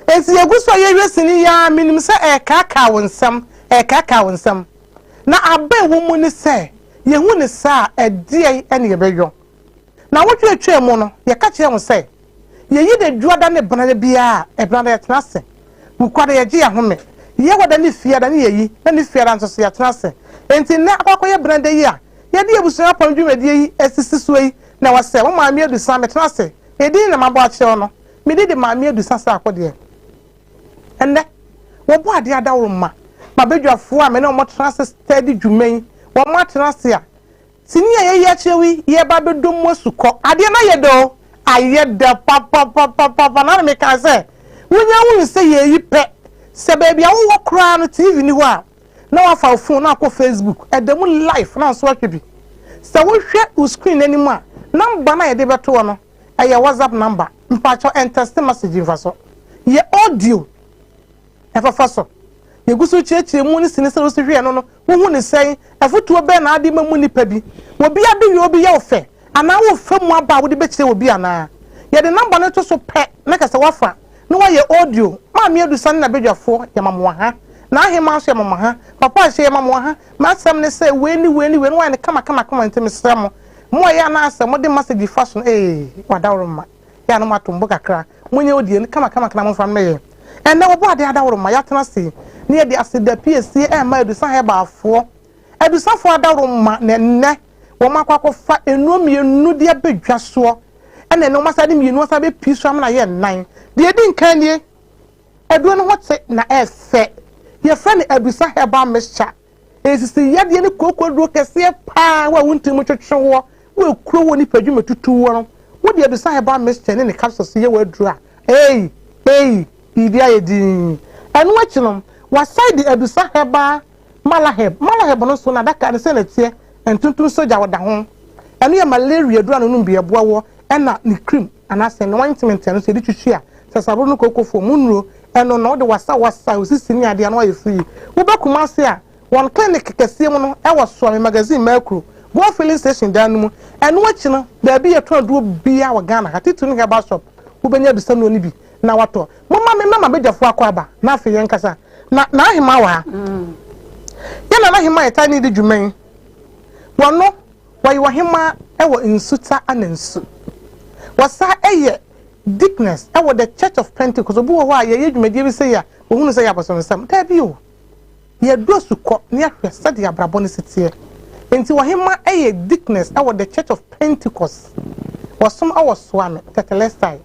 Enti yɛgu so a yɛwie sini yi ara, menim sɛ ɛrekaakaa wo nsam, ɛrekaakaa wo nsam. Na aba a ɛwɔ mu ne sɛ, yɛhu ne saa a, ɛdeɛn ne yɛbɛyɔ? Nnawɔtwe a ɛtwaa mu no, yɛka kyerɛɛ wo sɛ, yɛyi da Dwoada ne Benada biara a, Ɛbenada yɛtena ase, Wukuada yɛgye yɛn ahome, Yɛwada ne Fiada ne yɛyi, na ne Fiada nso so yɛtena ase. Enti nnɛ akɔ akɔyɛ Benada yi a yɛde abusua apam dwumadie yi asisi soɔ yi, na ɛwɔ sɛ wo Maame Adusa metena ase. Edin na mabɔ akyerɛ wo no, me din de Maame Adusa Sarkodie. Ɛnnɛ, wɔbɔ adeɛ adaworoma ma badwafoɔ a me ne wɔn tena ase taa di dwuma yi, wɔn atena ase a, Sini a yɛyi akyerɛ wo yi, yɛreba abɛdɔ mu asukɔ. Adeɛ no ayɛ dɛ o, ayɛ dɛ papapapapa. Na mekaa sɛ, wonya hunu sɛ yɛreyi pɛ, sɛ baabi a wowɔ koraa no TV nni hɔ a, na woafa wo phone na akɔ Facebook, ɛda mu live na wo nso woahwɛ bi. Sɛ wohwɛ wo screen no anim a, number no a yɛde bɛto hɔ no, ɛyɛ WhatsApp number. Mpakyɛw ɛntɛste message mfa so. Yɛ audio ɛfafa so. Yɛgu so rekyerɛkyerɛ mu ne sini sɛ wosi hwɛɛ no no, wohu no sɛn? Afotuo bɛn na ade ma mu nnipa bi? Obi adeyɔ bi yɛ wo fɛ anaa worefa mu aba a wode bɛkyerɛ obi anaa? Yɛde number no to so pɛ na kyerɛ sɛ woafa na woayɛ audio. Maame Adusa ne n'abadwafoɔ yɛma mo aha. N'ahemaa nso yɛma mo aha. Papa Ahyɛ yɛma mo aha. M'asɛm ne sɛ wei ne wei ne wei na woayɛ no kama kama kama nti mesrɛ mo, mo a ɛyɛ a na asɛ mode message fa so no ee wadaworoma. Yɛ a na moato mo bo kakra, monyɛ audio no kama kama na momfa mmrɛ yɛn. Ɛnnɛ wɔbɔ adeɛ adaworoma, yɛatena ase yi na yɛde aseda piesie rema Adusa Herbalfoɔ. Adusafoɔ adaworoma na ɛnnɛ wɔn akɔ akɔfa nnuro mmienu de aba dwa soɔ, ɛna ɛnnɛ wɔn asan de mmienu asan abɛpie so ama no ayɛ nnan. Deɛ ɛdi nkan nie, aduro no ho te na ɛfɛ. Yɛfrɛ no Adusa Herbal Mixture. Nsisi yadeɛ ne kooko aduro kɛseɛ paa wo a wo ntini mu twetwe woɔ, wo ekuro wɔ nipadua mu tutu woɔ no, wo de Adusa Herbal Mixture ne ne capsules yɛ w'aduro a, ei, ei, biribi ayɛ dinn. Ɛno akyi no, wɔasan de Adusa Herbal Malaheb, Malaheb no nso n'adaka no sɛn na ɛteɛ, ntontom sogya ɔda ho. Ɛno yɛ malaria aduro a no nom bi ɛboa woɔ, ɛna ne cream anaasɛ ne ointment ɛno nso yɛde twitwi a, sasaboro ne kooko foɔ mu nnuro, ɛno no wode wasawasa wo sisi ne adeɛ a na wayɛ free. Woba Kumasi a, wɔn clinic kɛseɛ mu no ɛwɔ Suame Magazine Mercure, Gold filling station dan no mu. Ɛno akyi no, baabi yɛtɔn aduro biara wɔ Ghana ha, titiri ne herbal shop, wobɛnya abisa nnuro no bi na watɔ. Momma me mma m'abadwafoɔ akɔ aba na afei yɛnkasa. Na N'ahemaa wɔ ha. Yɛn Nana Hemaa a yɛtaa ne no di dwuma yi, wɔno, wɔyɛ ɔhemaa wɔ Nsuta Anansu. Wɔsan yɛ deaconess wɔ The Church of Pentecost. Obi wɔ hɔ a yɛyɛ dwumadie bi sei a, wɔhunu sɛ yɛ abosonsɛm. Daabi o. Yɛdɔ asukɔ na yɛahwɛ sɛdeɛ abrabɔ no si teɛ. Enti ɔhemaa yɛ deaconess wɔ The Church of Pentecost. Wɔsom wɔ Soame, Tetelestai.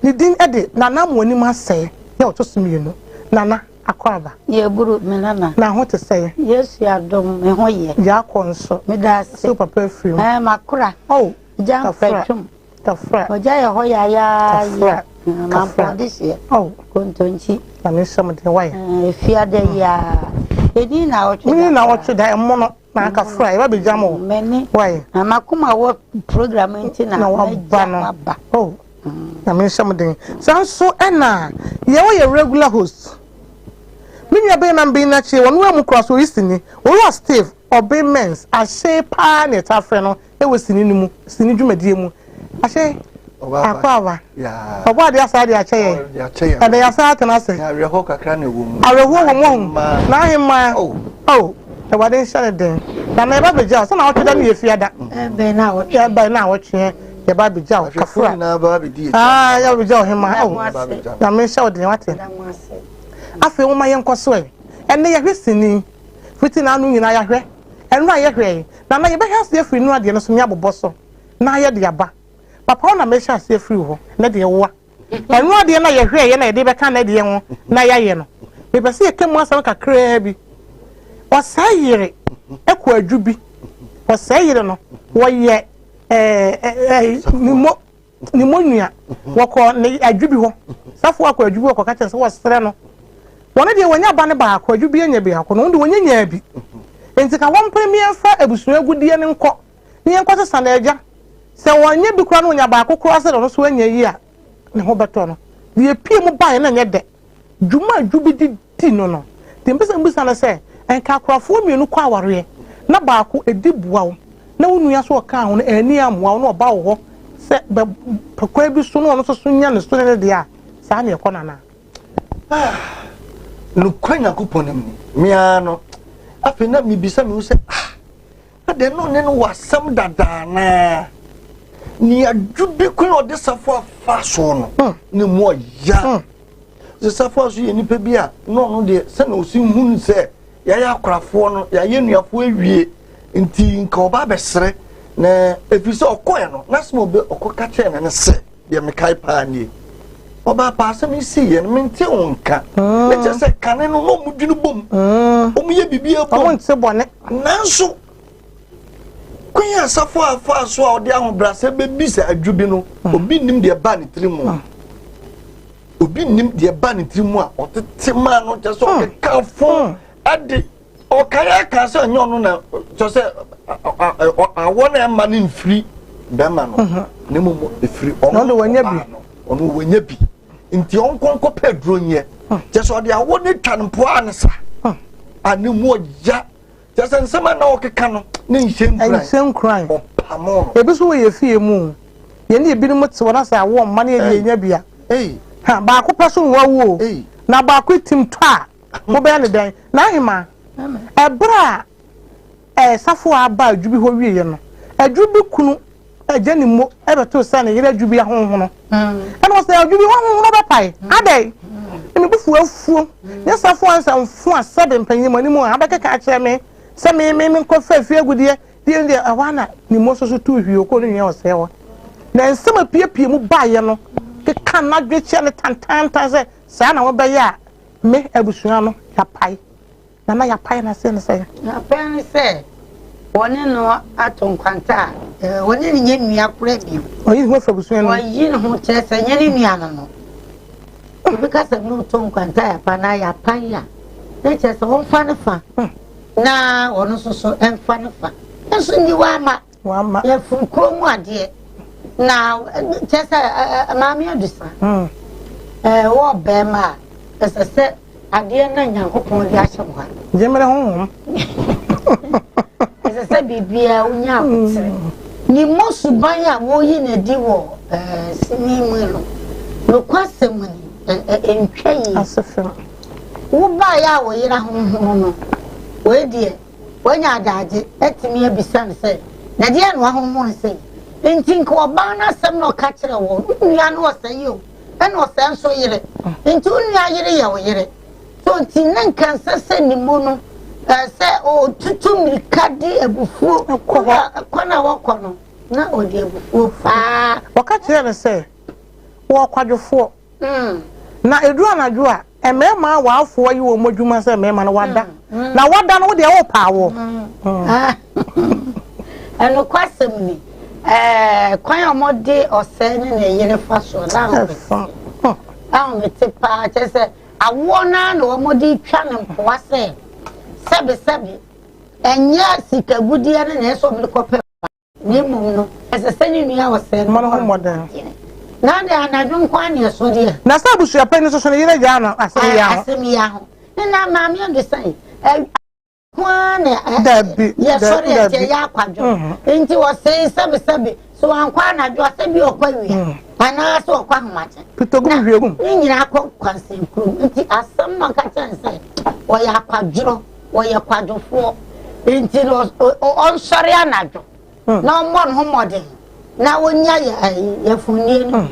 Ne din de Nana Amoanim Asɛe yɛ ɔtɔ so mmienu. Nana, Akwaaba. Yɛburu me nana. Na ho te sɛn? Yesu adom, me ho yɛ. Yaakɔ nso. Meda ase. So papa afiri mu. Ɛɛ makora. Oh. Gya mfɛtwom. Kafra. Ɔgya yɛ hɔ yayaaya. Kafra. Mampɔn de hyeɛ. Oh. Kontonkyi. Na me nsɛm den wayɛ. Efiada yi aa. Edi na ɔtwe da. Mini na ɔtwe da ɛmono. Na kafra yɛba bɛgya mo. Mani. Wayɛ. Na makoma wɔ program nti na na waba no. Waba. Oh. Na me nsɛm den. Saa nso ɛna yɛwɔ yɛ regular host. Me nua bɛyɛ na mbɛn n'akyi wɔn wɔ mu kura so oyi sini. Owura Steve Ɔbe Mens ahyɛ paa na yɛtaa frɛ no wɔ sini no mu, sini dwumadie mu. Ahyɛ akɔ aba. Ɔbɔ adeɛ asaa de akyɛ yɛn. Ɛnɛ yɛasan atena ase. Awerɛhoɔ kakra na ɛwɔ mu. Awerɛhoɔ wɔ mu ahu. N'ahemmaa. Oh, Awurade nhyɛ no den. Na na yɛba bɛgya wo sɛ na wɔtwe da no yɛ fiada. Ɛbɛn na wɔtwe. Yɛbɛn na wɔtwe yɛba bɛgya wo kafra. Ah, yɛba bɛgya wo hema. Oh, na me nhyɛ wo den wate. Afei wo ma yɛnkɔ so ɛ. Ɛnɛ yɛhwɛ sini. Fiti na ano nyinaa yɛahwɛ. Ɛno a yɛhwɛ yi, na na yɛbɛhwɛ ase afiri nnora deɛ no so ne abobɔ so na yɛde aba. Papa wo na mehyɛ ase afiri hɔ, ɛnɛ deɛ woa. Ɛno adeɛ no a yɛhwɛeɛ na yɛde bɛka nnɛ deɛ ho na yɛayɛ no, mepɛ sɛ yɛka mu asɛm kakraa bi. Ɔsɛe yere kɔ adwu bi. Ɔsɛe yere no, wɔyɛ ɛɛ ne mo ne mo nua. Wɔkɔ ne adwu bi hɔ. Safo akɔ adwu bi hɔ kɔka kyerɛ sɛ wɔsrɛ no. Wɔn deɛ wɔnya ba no baako, adwu bi anya biako no, wɔn deɛ wɔnya nyaa bi. Nti ka wɔmpere mmiɛnfa abusua agudeɛ no nkɔ. Ne yɛn nkɔsesa no agya. Sɛ wɔnyɛ bi koraa na wɔnya baako koraa sɛ ɔno nso anya yi a, ne ho bɛtɔ no. Deɛ epie mu baeɛ na ɛnyɛ dɛ. Dwuma a dwo bi de di no no, deɛ mepɛ sɛ mebisa ne sɛ, nka akorafoɔ mmienu kɔ awareɛ na baako ɛdi boa wo na wo nua nso ɔkaa ho no anni ammoa wo na ɔba wo hɔ sɛ bɛ pɛ kwan bi so na ɔno nso so nya ne so ne ne deɛ a, saa na ɛkɔ no anaa? Ah, nokorɛ Nyankopɔn nim ni, me ara no, afei na mebisa me ho sɛ, ah, Adɛn na ɔne no wɔ asɛm dada anaa? Nea dwubi kwan a ɔde Safo afa so no, hmm. ne mu ɔya. Hmm. Sɛ Safo aso yɛ nipa bi a, na ɔno deɛ sɛnea ɔsi hu sɛ yɛayɛ akorafoɔ no, yɛayɛ nnuafoɔ awie, nti nka ɔba abɛsrɛ. Na ɛfiri sɛ ɔkɔɛ no, n'asɛm a ɔbɛ ɔkɔka kyerɛ no ne sɛ, deɛ mekae paa nie ɔbaa paa asɛm yi sii yɛ no mente wo nka mm. ne kyerɛ sɛ kane no na ɔmo dwene bom mm. ɔmo yɛ biribi bom ɔmo nte bɔne nanso kwan a asafo a afa so a ɔde ahobrɛasɛ bɛbisa adwo bi no mm. obi nim deɛ ba ne tiri mu obi nim deɛ ba ne tiri mu a ɔtete maa no kyerɛ sɛ ɔkeka fo ɛde Ɔkae ara kaa sɛ ɛnyɛ ɔno na kyerɛ sɛ awɔ na ɛma no mfiri bɛrima no mhm. na mmom ɛfiri ɔno ɔbaa no ɔno wɔnya bi nti ɔnkɔ nkɔpɛ aduro nyɛ hmm. kyerɛ sɛ ɔde awɔ no twa no mpoa ne sa hmm. a ne mu ɔya kyerɛ sɛ nsɛm a na ɔkeka no ne nhyɛ nkuran ɔpamo no ebi nso wɔ yɛ fie mu yɛne ebinom te hɔ na sɛ awɔ mma no yɛ yɛnya bi a baako pɛ so nwa wuo na baako tim tɔ a Mobɛyɛ no dɛn? N'ahemaa, ɛberɛ a Safoa baa Adwubi hɔ wieeɛ no, Adwubi kunu agya ne mo bɛtoo sɛ ne yere Adwubi ahonhono. Ɛna ɔsɛ Adwubi w'ahonhono bɛpae. Adɛn? Na me bo fu afuo. Nyɛ Safoa nsɛmfo a sɛbe mpanyin mo anim a abɛkeka akyerɛ me sɛ me me menkɔfa afie agudeɛ deɛ deɛ ɛhɔ ara na ne mo nso so tuu hwii ɔkɔɔ ne nua ɔsɛe hɔ. Na nsɛm a epiepie mu baeɛ no keka n'adwene kyerɛ no tantaantan sɛ saa na wobɛyɛ a Me abusua no yɛapae. Nana yɛapae no aseɛ ne sɛn? Yɛapae ne sɛ wɔne no ato nkwanta a wɔne no nyɛ nua koraa bio. Ɔyi ne ho afiri abusua no mu. Ɔyi ne ho kyerɛ sɛ nyɛ ne nua no no. Obi ka sɛ ne to nkwanta a yɛapae na yɛapae a na kyerɛ sɛ ɔmfa ne fa hmm. na ɔno nso so ɛmfa ne fa. Nso nni hɔ ama. Wama. Yɛfiri kuro mu adeɛ na kyerɛ sɛ maame adusa hmm. wɔ bɛrima a ɛsɛ sɛ adeɛ na nyankopɔn de ahyɛ wo ha. Gyemere honhom. Ɛsɛ sɛ biribiara wonya ahokyerɛ. Hmm. Ne mmɔ suban a wɔyi no adi wɔ sini mu no nokwasɛm ni ɛntwa yi. Wobaeɛ a wo yere ahonhono no wei deɛ Wanya adagye atumi abisa no sɛ, Na ɛdeɛn na wahonhon sei? Enti nka ɔbaa no asɛm na ɔka kyerɛ wɔn, Wo nua no ɔsɛe o, ɛna ɔsɛe nso yere. Enti wo nua yere yɛ wo yere. So nti ne nka nsɛ sɛ ne mu no sɛ ɔtutu mmirika de abufuo kwan a wɔkɔ no, na ɔde abufuo paa. Wɔka kyerɛɛ no sɛ, Wɔ ɔkwadwofoɔ. Na ɛduru anadwo a, mmarima awarefoɔ ayi wɔn adwuma sɛ mmarima no wada. Na wada no, wo deɛ wopɛ awoɔ. Ɛnokwasɛm ni, kwan a wɔde ɔsɛe ne ne yere fa soɔ na ahomete. Ahomete paa kyerɛ sɛ awoɔ no ara na wɔde twa no mpoa sɛ sɛbesɛbe ɛnyɛ sikagudeɛ no na ɛsɛ wɔde kɔpɛ. Na mmom no, ɛsɛ sɛ ne nua a ɔsɛe no bɔ no mmɔden. Na de anadwo nko ara na ɛso deɛ. Na sɛ abusua panyin nso so ne yere gyaa no asɛm yi aho. Asɛm yi aho. Ne na maame adusan nko ara na dabi yɛsɔre ɛkyɛ yɛ akwadwo. Mhm. Nti ɔsɛe sɛbesɛbe so wankɔ anadwo asɛ bi ɔkɔ awia mm. anaasɛ ɔkɔ ahomakye. Pitogum hwiegum. Ne nyinaa kɔ kwansɛn kurom. Nti asɛm na ɔka kyerɛ no sɛ ɔyɛ akwadworɔ. Wɔyɛ kwadwofoɔ. Nti no ɔnsɔre anadwo na ɔmmɔ ne ho mmɔden na ɔnya yafunnie no.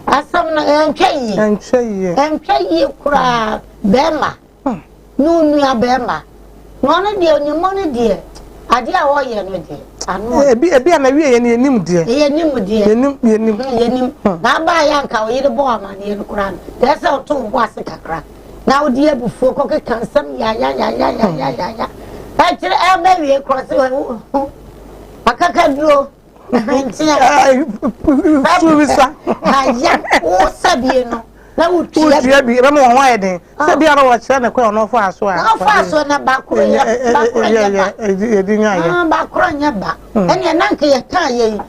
Asɛm no ɛntwa yie. Ɛntwa yie. Ɛntwa yie koraa bɛrima. Ne wo nua bɛrima. Na ɔno deɛ onim no deɛ adeɛ a ɔyɛ no deɛ ano. Ebi ebi a na wie yɛ no yɛnim deɛ. Yɛnim deɛ. Yɛnim yɛnim. Yɛnim. Na abaa yɛ anka wo yere bɔ amaneɛ no koraa no deɛ sɛ ɔto wo bo ase kakra na wode abufuo kɔkeka nsɛm yayayayayayaya ɛkyerɛ ɛbɛ wie korɔ sɛ akakaduro ntia suwisa aya wo sɛbie no na wotua wotua bi ɛbɛma wɔn ho ayɛ den sɛ bi ara wɔkyerɛ ne kwan ɔno ɔfa so a ɔfa so na baakoro yɛ baakoro nyɛ ba yɛdi nya yɛ baakoro nyɛ ba ɛnna na nka yɛ kaa yɛ yi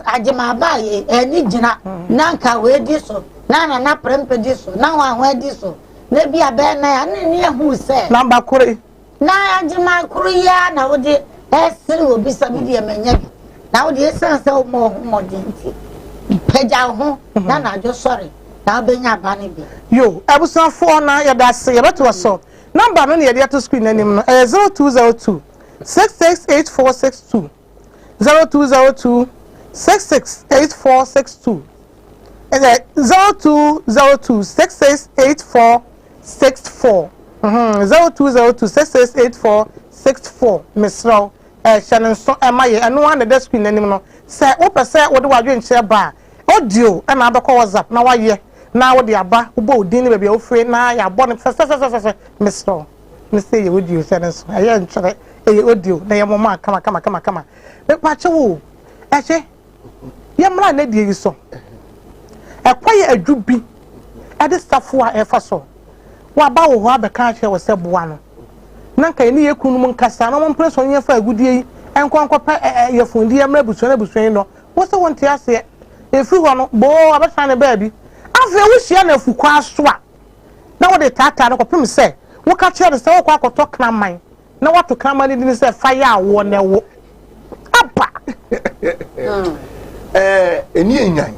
agyemaaba yɛ ɛni gyina na nka wei di so na nana prɛmpɛ di so na wɔn ahoa di so na bi abɛɛ na yɛ ne ne ehu sɛ na baakoro yi Na adwuma koro yi ara na wode resere obi sɛ me deɛ manya bi, na wode esiane sɛ wommɔ wo ho mmɔden nti, pagya wo ho na anadwo sɔre na wobɛnya aba no bi. Yo, abusuafoɔ na yɛda ase, yɛbɛtoa so. Number no na yɛde ato screen no anim no, ɛyɛ 0202 668462, 0202 668462, ɛyɛ 0202 6684 64 0202 6684 64 Mesrɛ wo, hyɛ no nso ma yɛn. Ɛno ara na ɛda screen no anim no. Sɛ wopɛ sɛ wode w'adwenkyerɛ ba a, audio na abɛkɔ WhatsApp na woayɛ na wode aba. Wobɔ wo din ne baabi a wofiri na yɛabɔ no fɛfɛfɛfɛfɛ. Mesrɛ wo, ne sɛ ɛyɛ audio, hyɛ no nso. Ɛyɛ ntwerɛ, ɛyɛ audio na yɛmoma kama kama kama kama. Mepakyɛ wo o, ɛhye. Yɛmmra nnɛ deɛ yi so. Ɛkwa yɛ adwu bi de safo a ɛfa so. Waba wo hɔ abɛka akyerɛ wo sɛ boa no. Na nka yɛne yɛn kununom nkasa na wɔmpene so nyɛfa agudeɛ yi nkɔ nkɔpɛ yɛfundeɛ mmra abusua no abusua yi no. Wo se wonte aseɛ. Ɛfiri hɔ no, boo abɛtena ne baabi. Afei wohyia no afukwaa so a, na wode taataa no kɔpem sɛ woka kyerɛ no sɛ wokɔ akɔtɔ kraman na wato kraman no din sɛ fa yɛ awoɔ na ɛwo aba. Ɛɛ ɛni enyan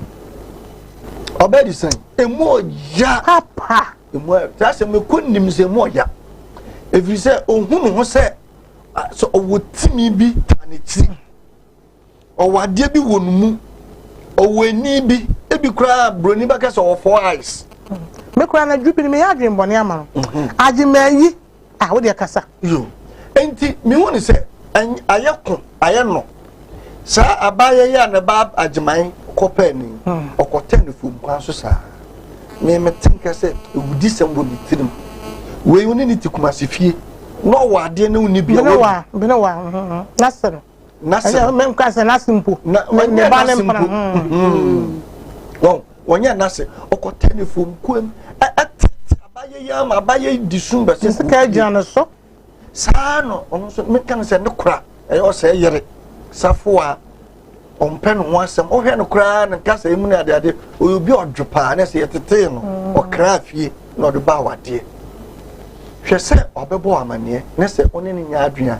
ɔbɛ di sɛn emu ɔya papa emu ɔya tí a sɛ meko nim sɛ emu ɔya efiri sɛ ohun ne ho sɛ sɛ ɔwɔ timi bi ta n'akyiri. Ɔwɔ adeɛ bi wɔ ne mu. Ɔwɔ ani bi. Ebi koraa buroni bɛka sɛ ɔwɔ four eyes. Me koraa na dwubi no meyɛ adwene bɔne ama no. Mhm. Agyemanyi a wo deɛ kasa. Yo. Enti mehu ne sɛ ayɛ ko ayɛ no. Saa abaayɛ yi a ne ba agyeman kɔpɛɛ ne hmm. ɔkɔtɛ ne fam kwan so saa. Me mete nka sɛ ewudisɛm wɔ ne tirim. Wei wo ne ne te Kumasi fie na ɔwɔ adeɛ ne wo ne bia. Bene wa, bene wa, mhm, mhm. na n'ase no. Mɛ nka sɛ n'ase mpo. Na ɔnyɛ n'ase mpo. Wɔn wɔnyɛ n'ase ɔkɔtɛ ne fam kuam ɛtete abayɛ yi ama abayɛ yi di sum bɛsɛ. Sika gyina ne so. Saa no ɔno nso meka no sɛ ne kora ɛyɛ ɔsɛ yere safo a ɔmpɛ ne ho asɛm ɔhwɛ no koraa ne nkasa yi mu ne adeade ɔyɛ obi ɔdwo paa ne sɛ yɛtetee no ɔkra fie na ɔde ba awadeɛ hwɛ sɛ ɔbɛbɔ amaneɛ ne sɛ ɔne ne nya adwene a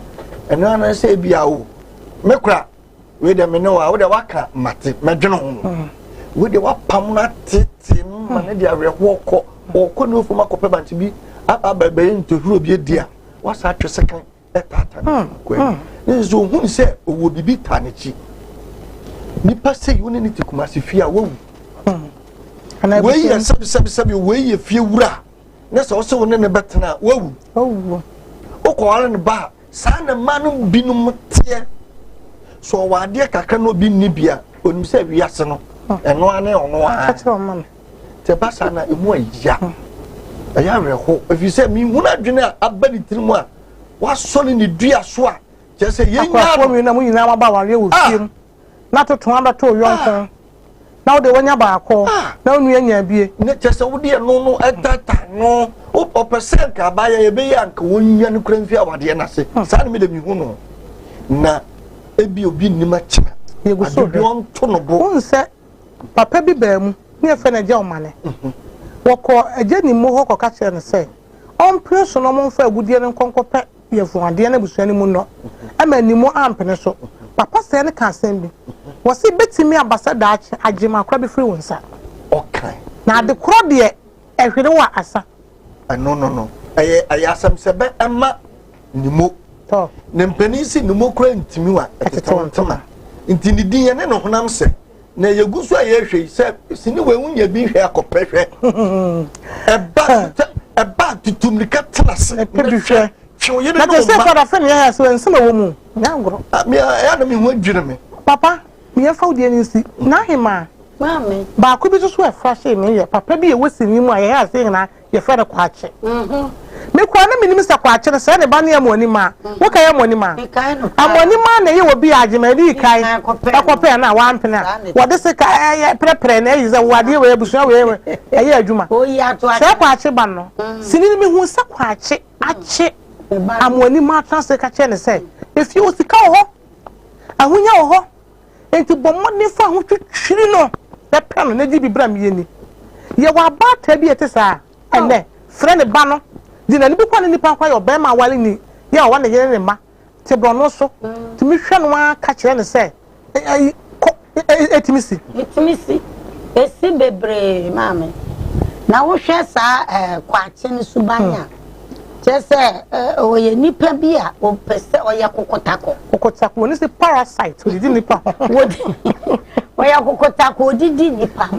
ɛno ara sɛ ebi a o me kora wei deɛ me ne wa wo deɛ waka mate mɛdwene ho mm. wei deɛ wapam no atete no ma ne deɛ awerɛhoɔ kɔ ɔkɔ ne ofam akɔpɛ bankye bi aba abɛbɛyɛ ntɔhuro bi adi a wasa atwe sekan ɛtaata ne hmm. kwan hmm. ne nso ohun sɛ ɔwɔ biribi taa n'akyi nipa sɛ yi wo ne ne te kumase fie a wawu hmm. wei yɛ sɛbisɛbisɛbi wei yɛ fie wura ne sɛ ɔsɛ wo ne ne bɛtena a wawu wokɔware ne ba a saa na mma no binom teɛ so ɔwɔ adeɛ kakra na obi nni bi a onim sɛ wiase no ɛno ara ne ɔno ara nti ɛba saa na emu ɛya ɛyɛ awerɛho ɛfiri sɛ mehunu adwene a aba ne tirim a wasɔ ne dua so a kyerɛ sɛ yɛnya no akorafoɔ mmienu a mo nyinaa moaba awareɛ wɔ fie mu na toto abɛto wo yɔnko na wode wanya baako na wo nua nya abie. Ne kyerɛ sɛ wode ɛno no ɛtata no ɔpɛ sɛ nka abaayɛ yɛbɛyɛ anka wɔnwa no kura mfi awadeɛ no ase hmm. saa ne mede mehu no na ebi obi nnim akyena ade bi ɔnto no bo wohu sɛ papa bi baa mu ne yɛfrɛ no agya ɔmane mhm. wɔkɔ agya nimmo hɔ kɔka kyerɛ no sɛ ɔmpere so na ɔmomfa agudeɛ no nkɔnkɔpɛ Yɛfunu adeɛ no abusua no mu nnɔ ɛma animu ampene so. Papa sɛɛ no ka asɛm bi. Wɔse bɛtumi aba sɛ daakye agyem akora bɛfiri wo nsa. Ɔkae. Na ade korɔ deɛ ɛhwere wo a asa. Ɛno no no ɛyɛ ɛyɛ asɛm sɛ bɛ ɛma nimo. Ne mpanin si ne mu kura ntumi wa ɛtetɛw ntoma. Nti ne din yɛ ne ne honam sɛ. Na yɛgu so a yɛhwɛ yi sɛ sini wei wonya bi hwɛ akɔpɛ hwɛ. Ɛba ɛba tutu mmirika tena ase. Ɛpɛ bi hwɛ. Twe wo yere Na ne te wo sɛ mma. fada fɛ ne yɛ sɛ nsɛm ɛwɔ mu. Nyɛ agorɔ. Ah, me ɛyɛ na me ho adwiri me. Papa, yɛmfa wo deɛ no nsi. N'ahemaa. Maame. Baako bi nso so a ɛfra hyee me yɛ papa bi a ɛwɔ sini mu a yɛyɛ aseɛ nyinaa yɛfrɛ no Kwakye. Me koraa na menim sɛ Kwakye no sɛɛ ne ba ne Amoanimaa. Wokae Amoanimaa? Amoanimaa na ɛyɛ obi a Agyemang dii kan kɔpɛɛ no a wampene a wɔde sika ɛyɛ prɛprɛ no ayi sɛ wo adeɛ wei abusua wei ɛyɛ adwuma. Sɛɛ Kwakye ba no sini no mehuu sɛ Kwakye akye Amoanimaa atena ase ka kyerɛ no sɛ efie hɔ sika wɔ hɔ, ahonya wɔ hɔ. Enti bɔ mmɔden fa ho twitwiri no na pɛ no na gye bi bra me yɛni. Yɛwɔ abaatan bi a ɛte saa ɛnnɛ. Frɛ ne ba no de n'ani bɛkɔ ne nipa nkwa yɛ ɔbarima aware ni yɛ a ɔwɔ ne yere ne mma te borɔno so tumi hwɛ no ara ka kyerɛ no sɛ ɛyi kɔ ɛtumi si. Ɛtumi si. Ɛsi bebree maame. Na wohwɛ saa ɛɛ kwakye no suban a. Kyerɛ sɛ ɔyɛ nipa bi a ɔpɛ sɛ ɔyɛ kokotakɔ. Kokotakɔ wɔn sɛ parasite odidi nipa ho. Ɔyɛ kokotakɔ odidi nipa ho.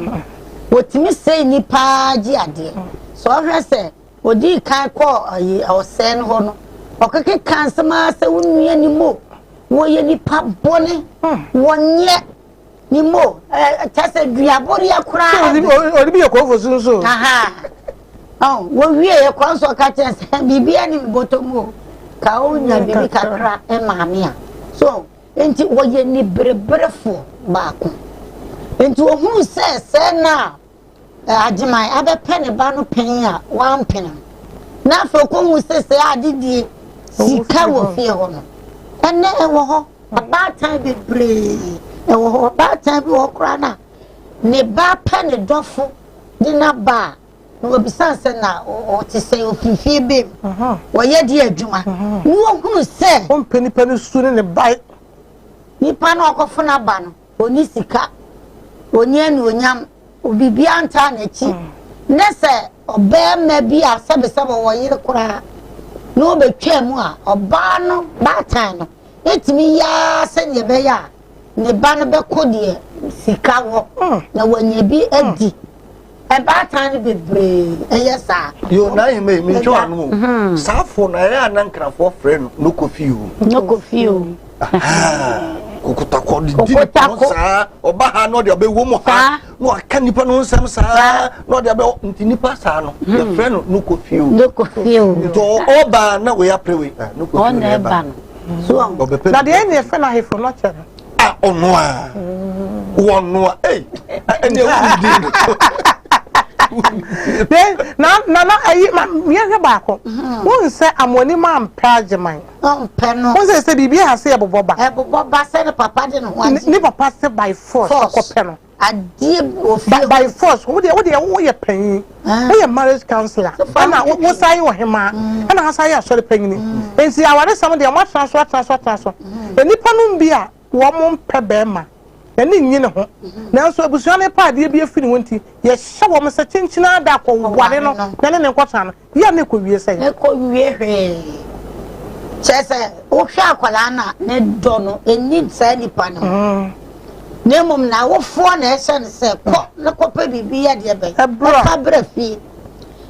Wɔtumi sɛe nipa gye adeɛ. Sɛ ɔhwɛ sɛ ɔdii kan kɔɔ ayi ɔsɛe no hɔ no, ɔkekeka nsɛm ara sɛ wo nua ni mo, wɔyɛ nipa bɔne, wɔnyɛ. Ni mo, ɛ kyɛ sɛ duaboreɛ koraa. Sɛ ɔde bi yɛ kɔɔfo so nso. Ɔn wɔwie yɛ kɔ nso ɔka kyerɛ sɛ biribi ani me bɔtɔ mu o ka wonya biribi kakra maame a so nti wɔyɛ nibereberefoɔ baako nti ohunu sɛ sɛ na Agyeman abɛpɛ ne ba no pɛn a wampene no na afei ɔkɔhu sɛ sɛ adedie sika wɔ fie hɔ no ɛnɛ ɛwɔ hɔ Abaatan bebree wɔ hɔ. Ɔbaatan bi wɔ hɔ koraa no a, ne ba pɛ ne dɔfo de no aba a, na wabisa no sɛ na ɔte sɛn, ɔfiri fie bɛn mu, wɔyɛ deɛ adwuma. Na wɔhunu sɛ. Ɔmpɛ nipa no su ne ne ba. Nipa no a ɔkɔfo no aba no, ɔnni sika, ɔnni anuonyam, biribiara ntaa n'akyi. Ne sɛ ɔbarima bi a sɛbesɛbe ɔwɔ yere koraa na ɔbɛtwaa mu a, ɔbaa no, baatan no, tumi yɛ ara sɛdeɛ ɛbɛyɛ a ne ba no bɛkɔ deɛ sika wɔ na wanya bi adi. Ɛbaatan no bebree ɛyɛ saa. Yo na ayɛ mɛ mi ntwa ano o. Saa fo na ɛyɛ a na nkrafoɔ frɛ no no kofi o. No kofi o. Kokotakɔ de di nipa ho saa ɔba ha na ɔde abɛwɔ mu ha na waka nipa no nsɛm saa na ɔde abɛwɔ nti nipa saa no hmm. yɛfrɛ no no kofi o. No kofi o. Nti ɔba na wei apere wei ah, no kofi o na ɛba no. Ɔbɛpɛ na deɛ ɛne yɛfrɛ no ahefo no kyɛ no. a ɔno a wɔno a ei ɛne ɛwo di no. Na na na ayi ma yɛhwɛ baako. Wɔn sɛ amoani ma mpɛ agyeman. Ɔmpɛ no. Wɔn sɛ sɛ biribi a sɛ yɛbobɔ ba. Ɛbobɔ ba sɛ ne papa de ne ho agye. Ne papa sɛ by force ɔkɔpɛ no. Adeɛ bi wɔ fie. By force wo deɛ wo deɛ woyɛ panyin. Woyɛ marriage counselor. Ɛna wo san yɛ ɔhemaa. Ɛna wo san yɛ asɔre panyini. Nti awaresɛm deɛ mo atena so atena so atena so. Nnipa nom bi a wɔn mpɛ bɛrima. N'ani nnye ne ho. Nanso abusua no repɛ adeɛ bi afiri ne ho nti yɛhyɛ wɔn sɛ kyenkyen ara da kɔware no na ne ne nkɔtena no. Yɛ a na ɛkɔwie sɛn? Ɛkɔwie hwee. Kyerɛ sɛ wohwɛ akwadaa no a ne dɔ no ɛnni saa nipa no ho. Na mmom n'awofoɔ na ɛhyɛ no sɛ kɔ na kɔpɛ biribi yɛ deɛ bɛn ɛfa brɛ fie.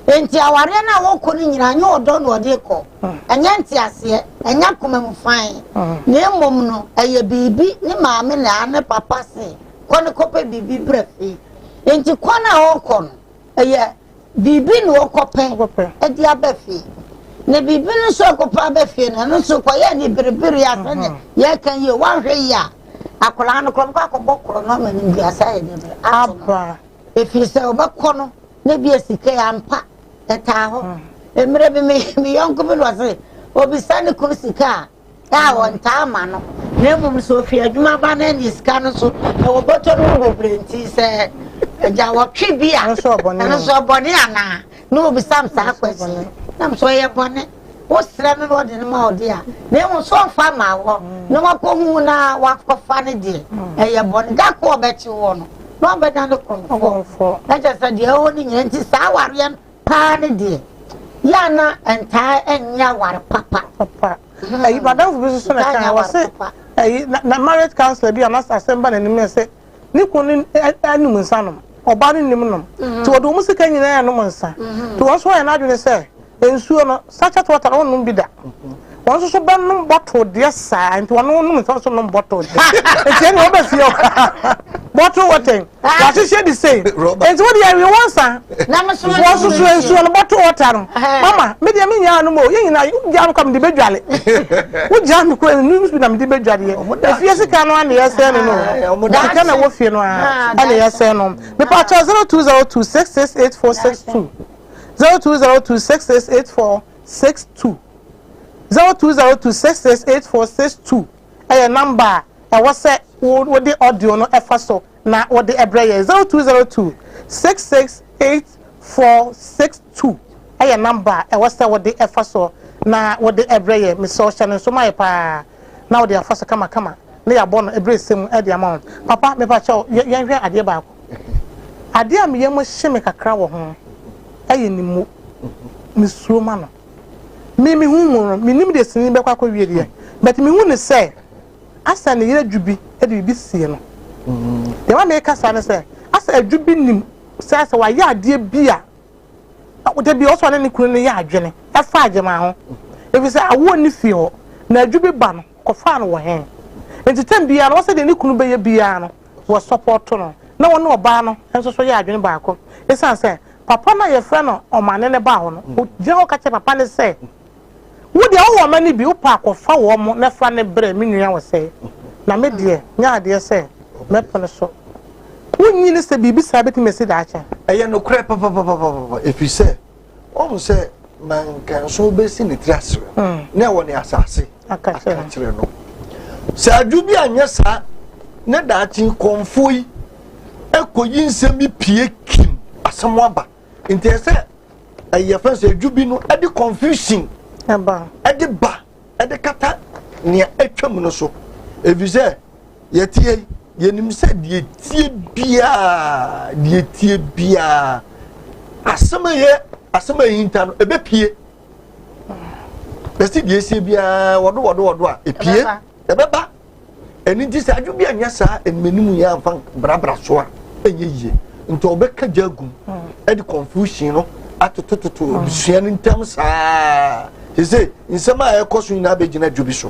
Enti awareɛ no a wɔkɔ no nyinaa nyɛ ɔdɔ na ɔde kɔ, ɛnyɛ nteaseɛ, ɛnyɛ akoma mu fann, na mmom no ɛyɛ biribi ne maame na ne papa se kɔ ne kɔpɛ biribi brɛ fie. Enti kɔ no a ɔkɔ no ɛyɛ biribi na ɔkɔpɛ de aba fie. Na biribi no nso ɔkɔpɛ aba fie no, ɛno nso kɔyɛ ne berebere a sɛdeɛ yɛka yi o, woanhwɛ yie a akwadaa no korɔ bɛkɔ akɔbɔ korɔ no ama animguase ayɛ deɛ bɛn ato no. Ɛfiri sɛ ɔbɛkɔ no na bia sika yi ampa ɛtaa hɔ. Mmerɛ bi me me yɔnko bi na ɔse obisa ne kunu sika a a ɔntaa ma no na mmom sɛ ofi adwuma ba na ɛne sika no so ɛwɔ bɔtɔ no mu bebree nti sɛ agya wɔtwe bi a ɛno nso ɔbɔne anaa na obisa m saa kwasi na m sɛ ɔyɛ bɔne wosrɛ no na ɔde no ma ɔde a na mmom sɛ ɔmfa ma wɔ na wakɔhu na wakɔfa no deɛ ɛyɛ bɔne da ko ɔbɛkye wɔ no na ɔbɛda no korɔmfoɔ na kyerɛ sɛ deɛ ɛwɔ no nyina nti saa awareɛ no paa ne deɛ. Yɛ a na ɛntaa ɛnyɛ aware papa. Papa. Ɛyi madamfo bi nso so na ɛka wɔ se ɛyi na marriage counselor bi a na asɛm ba n'anim na sɛ ne kunu no anum nsa nom ɔbaa no nim nom nti wɔde wɔn sika nyinaa ɛnom nsa nti wɔn nso wɔyɛ n'adwene sɛ nsuo no sachet water no wɔnnom bi da wɔn nso so bɛnom bottle deɛ saa nti wɔn nom nsa nso nom bottle deɛ nti ɛna wɔbɛ fie ɔka bottle water wɔahyehyɛ de sei nti wɔde yɛ awie wɔn nsa wɔn nso so nsuo no bottle water no mama me deɛ me nyaa no mo yɛn nyinaa wogyaa me kɔ mede bɛdwale wogyaa me kɔ ɛnu bi na mede bɛdwaleɛ efie sika no ana yɛsɛn no no sika na ɛwɔ fie no ana yɛsɛn no mepa kyɛw 0202 668462 0202 668462 0202 668462 ɛyɛ number a ɛwɔ sɛ wode audio no ɛfa so na wɔde ɛbrɛ yɛ 0202 668462 ɛyɛ number a ɛwɔ sɛ wɔde ɛfa so na wɔde ɛbrɛ yɛ. Mesɛ ɔhyɛ no nso ma yɛ paa na wɔde afa so kamakama na yɛabɔ no ɛbrɛ sɛm ɛde ama wɔn. Papa, mepa kyɛw, yɛnhwɛ adeɛ baako. Adeɛ a meyɛ mo hye me kakra wɔ ho ɛyɛ ne mu mesuro ma no. Me mehu mu no, menim deɛ sini bɛkɔ akɔwie deɛ, but mehu ne sɛ asa ne yere adwu bi de biribi sie no. Deɛ ma meka saa ne sɛ asa adwu bi nim sɛ asɛ wayɛ adeɛ bi a da bi ɔsɔ ne ne kunu no yɛ adwene ɛfa agyema ho, ɛfiri sɛ awoɔ ne fie hɔ na adwu bi ba no kɔfaa no wɔ hɛn. Nti tɛm biara no wɔsɛ deɛ ne kunu bɛyɛ biara no wɔ sɔpɔto no na wɔne ɔbaa no nso so yɛ adwene baako. Ɛsiane sɛ papa no a yɛfrɛ no ɔmane ne baa hɔ no, ɔgyina hɔ ka kyerɛ papa no sɛ wo deɛ wowɔ ɔma no bi, wopɛ akɔfa wɔ mo na fa ne brɛ me nua wɔ sɛe, na me deɛ nyɛ adeɛ sɛ mɛpono so. Wonyi ne sɛ biribi saa bɛtumi asi daakye. Ɛyɛ nokorɛ papapapapa, ɛfiri sɛ wɔn sɛ mankanso bɛsi ne tiri ase na ɛwɔ ne asase aka kyerɛ no. Sɛ adwo bi anyɛ saa na daakye kɔnfoɔ yi ɛkɔyi nsɛm bi pie kim asɛm aba. Nti ɛsɛ ɛyɛ fɛn sɛ adwo bi no ɛde confusion ɛde ba ɛde kata nea atwam no so, ɛfiri sɛ yɛtie yɛnim sɛ deɛ tie biara, deɛ tie biara, asɛm a ɛyɛ asɛm a ɛhinta no ɛbɛpie. Bɛsi deɛ esie biara wɔdo wɔdo wɔdo a epie ɛbɛba. Ɛno nti sɛ adwo bi anyɛ saa mmenimu yɛ amfa brabra so a ɛnyɛ yie. Nti ɔbɛka gya agum ɛde confusion no atotototo abusua no ntam saa. Sese nsɛm a ɛkɔ so nyinaa bɛgyina adwo bi so.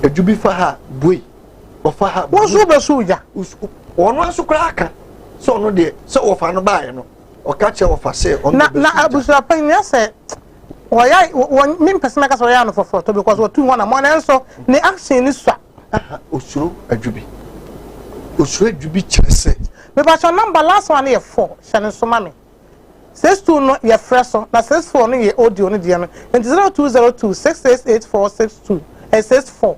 Adwo bi fa ha bue, ɔfa ha bue. Wɔn nso bɛso gya. Wɔn nso koraa ka sɛ ɔno deɛ sɛ wɔfa no baeɛ no ɔka kyerɛ wɔfa sɛ ɔno na na abusua panyin sɛ wɔyɛ wɔn mi mpɛ sɛ mɛka sɛ wɔyɛ ano fɔfɔtɔ because wɔtu wɔn na mo nanso ne action ni sua. Osuro adwo bi, osuro adwo bi kyerɛ sɛ. Mipatsɔ number last one yɛ 4 hyɛ ne nso ma mi. 62 no yɛ frɛ so na 64 no yɛ audio no deɛ no. Nti 0202 668462 ɛ 64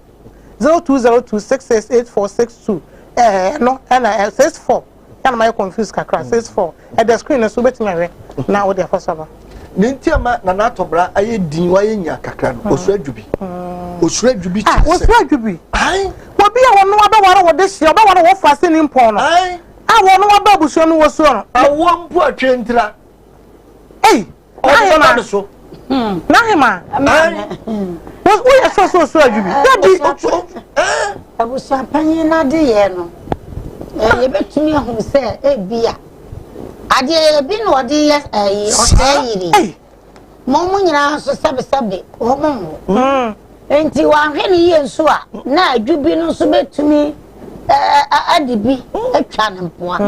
0202 668462 ɛɛ no ɛna 64 yɛn ma yɛ confuse kakra. 64 ɛda screen no so, wobɛtumi ahwɛ na wode afa so aba. Ne nti ama Nana Atɔbra ayɛ din wayɛ nya kakra no, osuro adwo bi, osuro adwo bi kyerɛ sɛ osuro adwo bi obi a wɔn abɛware wɔde hyia ɔbɛware wɔ fa se ne mpɔn no a wɔn aba abusua no wɔ suo no. Awoɔ mpo atwe ntira. Ei, ɔde ne so. N'ahema woyɛ sɛ ɔsɛ osuro adwo bi dabi. Abusuapanyin n'adeyɛ no, yɛbɛtumi ahu sɛ ebia adeɛ ebi na ɔde yɛ ɛyi ɔsɛe yiri ma wɔn nyinaa nso sɛbesɛbe wɔn ho. Nti wɔahwɛ no yie nso a na adwo bi no nso bɛtumi ade bi atwa ne mpoa.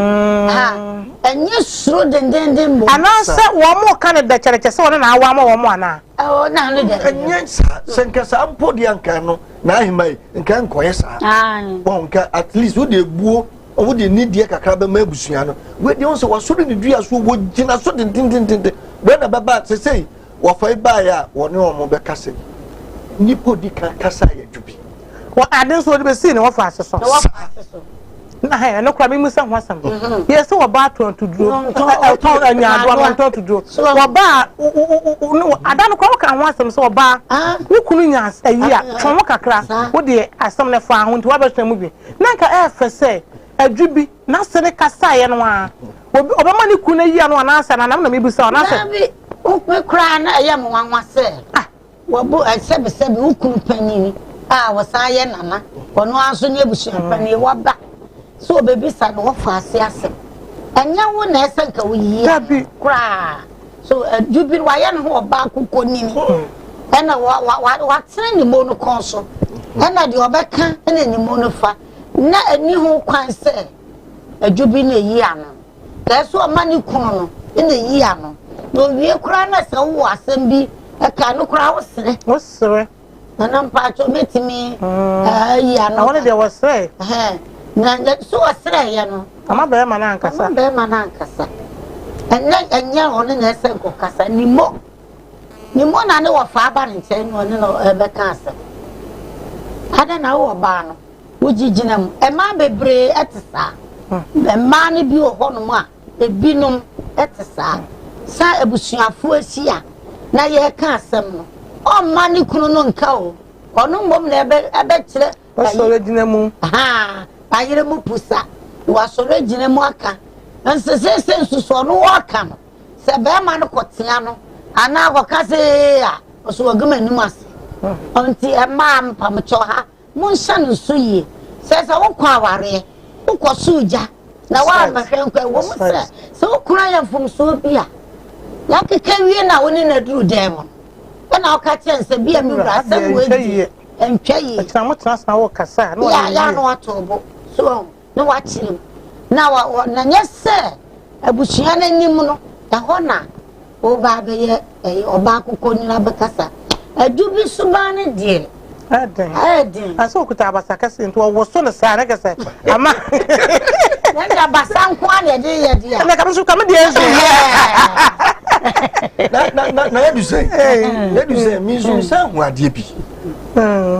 Ɛnyɛ suro dendenden mmom. Anaasɛ wɔn mo ka no dɛkyɛdɛkyɛ sɛ wɔne na awa ama wɔn anaa? Ɛwɔ na no dɛ. Ɛnyɛ saa, sɛ nka saa mpo deɛ nka no na ahema yi nka nkɔyɛ saa. Wɔn nka at least wode ebuo wode nidie kakra bɛma abusua no. Wei deɛ wɔn sɛ wɔasɔre ne dua so wɔgyina so dendendenden. Wei na bɛba sesei wɔfa yi baeɛ a wɔne wɔn bɛkasa yi. Nipa odi kan kasa yɛ dwo bi. Wɔ ade nso wɔde bɛsii ne wɔfa ase so. Na hɛn ɛno koraa mímu sɛ ho asɛm. Yɛ sɛ wɔba ato atuduro ɛtɔn anyaadoa no ɔntɔn atuduro. Wɔba ada no koraa wɔka ho asɛm sɛ ɔbaa wo kunu nya ayi a twɛn ho kakra wo deɛ asɛm no fa ho nti wabɛsua mu bi. Na nka ɛɛfɛ sɛ adwu bi n'ase ne kasaeɛ no ara obi ɔbɛma ne kunu ayi ano anaasɛ nanam na mebisa anaasɛ. Dabi. Me koraa na ɛyɛ me nwanwa sɛ wɔbo sɛbesɛbe wo kunu panyin a wɔsan yɛ nana, ɔno ara nso ne abusua panyin, waba sɛ ɔbɛbisa no wɔfa ase asɛm. Ɛnyɛ wo na ɛsɛ nka woyiyi ano koraa. So adu bi no wayɛ ne ho ɔbaa kokonini ɛna watene ne mo no kɔn so ɛna deɛ ɔbɛka ɛna ne mo no fa na ɛni ho kwan sɛ adwo bi na ɛyi ano. Kɛɛ sɛ ɔma ne kunu no na ɛyi ano. Na owie koraa na sɛ wowɔ asɛm bi ɛka no koraa wosere. Wosere. Nana mpakyɛ mɛtumi ayi ano. Na wɔn deɛ wɔsere. Na so wɔsere yɛ no. Ama bɛrima no ankasa. Ama bɛrima no ankasa. Ɛnyɛ ɛnyɛ ɔno na ɛsɛ nkɔkasa ne mo. Ne mo na ne wɔfa aba ne nkyɛn na ɔne no ɛbɛka asɛm. Ada na wowɔ baa no. Wogyinagyina mu. Mmaa bebree te saa. Mmaa no bi wɔ hɔnom a, ebinom te saa. Sɛ abusuafo ahyia na yɛreka asɛm no, ɔmma ne kunu no nka o. Ɔno mmom na ɛbɛkyerɛ. Wasɔre agyina mu. Haa, ayere mu pusa. Wasɔre agyina mu aka. Nso seesei nso so ɔno ɔreka no, sɛ bɛrima no kɔtea no anaa kɔka sɛ ee a, ɔso wagu m'anim ase. Nti mmaa mpamokyɛw ha. Monhyɛ no nso yie sɛ sɛ wokɔ awareɛ, wokɔ soro gya na woammɛhwɛ nkwa. Ɛwɔ mu sɛ sɛ wo kunu ayɛ mfomsoɔ bi a, yɛakeka wie na wo ne no aduru dan mu no, ɛna woka kyerɛ no sɛ bia me wura asɛm wei deɛ ɛntwa yie. Ɛkyena motena ase na wokasa a na wayɛ yie. Yɛ a na wato wo bo so wahu. na wakyerɛ mu na wa wɔ na nyɛ sɛ abusua no anim no ɛhɔ na woba abɛyɛ ɛyɛ ɔbaa koko nyina bɛkasa adu bi suban no deɛ ɛden ɛden asɛ okuta abasa kɛse nti wɔwoso no saa ne kɛsɛ ama na de abasa nko a na ɛde yɛ deɛ ɛnna kame so kame deɛ nso na na na na yɛdu sɛ yɛdu sɛ mi nso sɛ ho adeɛ bi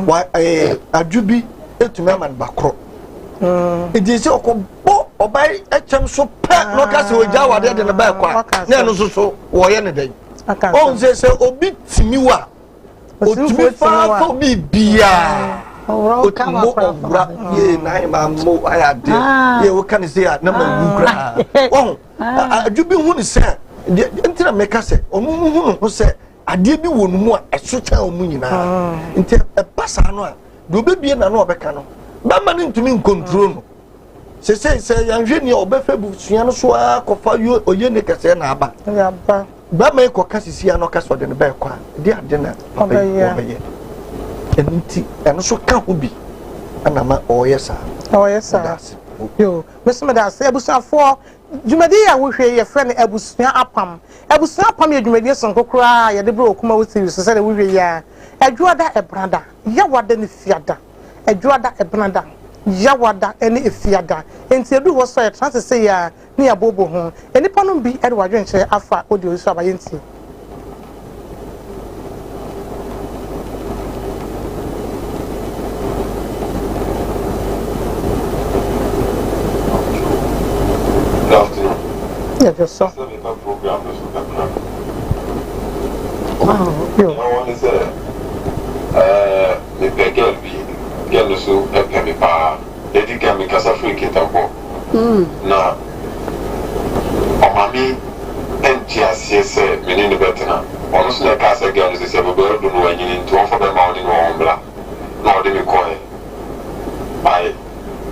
wa ɛɛ adwo bi etumi ama no ba korɔ. Nti sɛ ɔkɔbɔ ɔbaa yi kyɛm so pɛ na ɔka sɛ ɔgya awadeɛ de ne ba ɛkɔ a na ɛno nso so wɔyɛ ne dɛn ɔhu sɛ sɛ obi tumi wo a ɔtumi faafa obi biaa mo ɔwura yee nan ma mo ayɛ adeɛ yee woka ne sɛ a na ma wu koraa ɔho adwo bi hu ne sɛ deɛ nti na meka sɛ ɔno hu ne ho sɛ adeɛ bi wɔ no mu a ɛso kyɛn ɔmo nyinaa nti ɛba saa no a deɛ ɔbɛbie n'ano a ɔbɛka no bɛma no ntumi nkontro no sesei sɛ yɛnhwɛ nea ɔbɛfɛ busua no so ara kɔfa ɔyɛ ne kɛseɛ na aba bɛma yi kɔka sisi ano ɔka sɛ ɔde no bɛɛkɔ a de ade na papa yi ɔbɛyɛ ɛno nti ɛno so ka ho bi ɛna ma ɔyɛ saa ɔyɛ saa yo meso meda ase abusuafoɔ dwumadi a wohwɛ yi yɛfrɛ no abusua apam abusua apam yɛ dwumadie sonko koraa a yɛde brɛ wɔ Kumawu TV so sɛdeɛ wohwɛ yi a adwoada ɛbrada Yawada ne Fiada, Adwoada, Ɛbenada, Yawada ne Efiada. Enti edu hɔ so a, yɛtena ase sei ara ne yɛabooboo ho. Nnipa nom bi de wɔn adwenkyerɛ afa audio yi so aba. Yɛntie. Good afternoon. Yɛdwo so. Sɛ meba program no so kakra. Nea ɔwɔ ne sɛ ɛɛ mepɛ girl bi, girl no so pɛ me paa. Edi kan mekasa firi Kintampo na ɔma me nte aseɛ sɛ me ne no bɛtena. Ɔno nso na ɛkaa sɛ girl no sɛ sɛ bɛbɛyɛ ɔdɔ no wanyini nti ɔmfa bɛma ɔne no wɔ hɔ mmra na ɔde me kɔɛ. By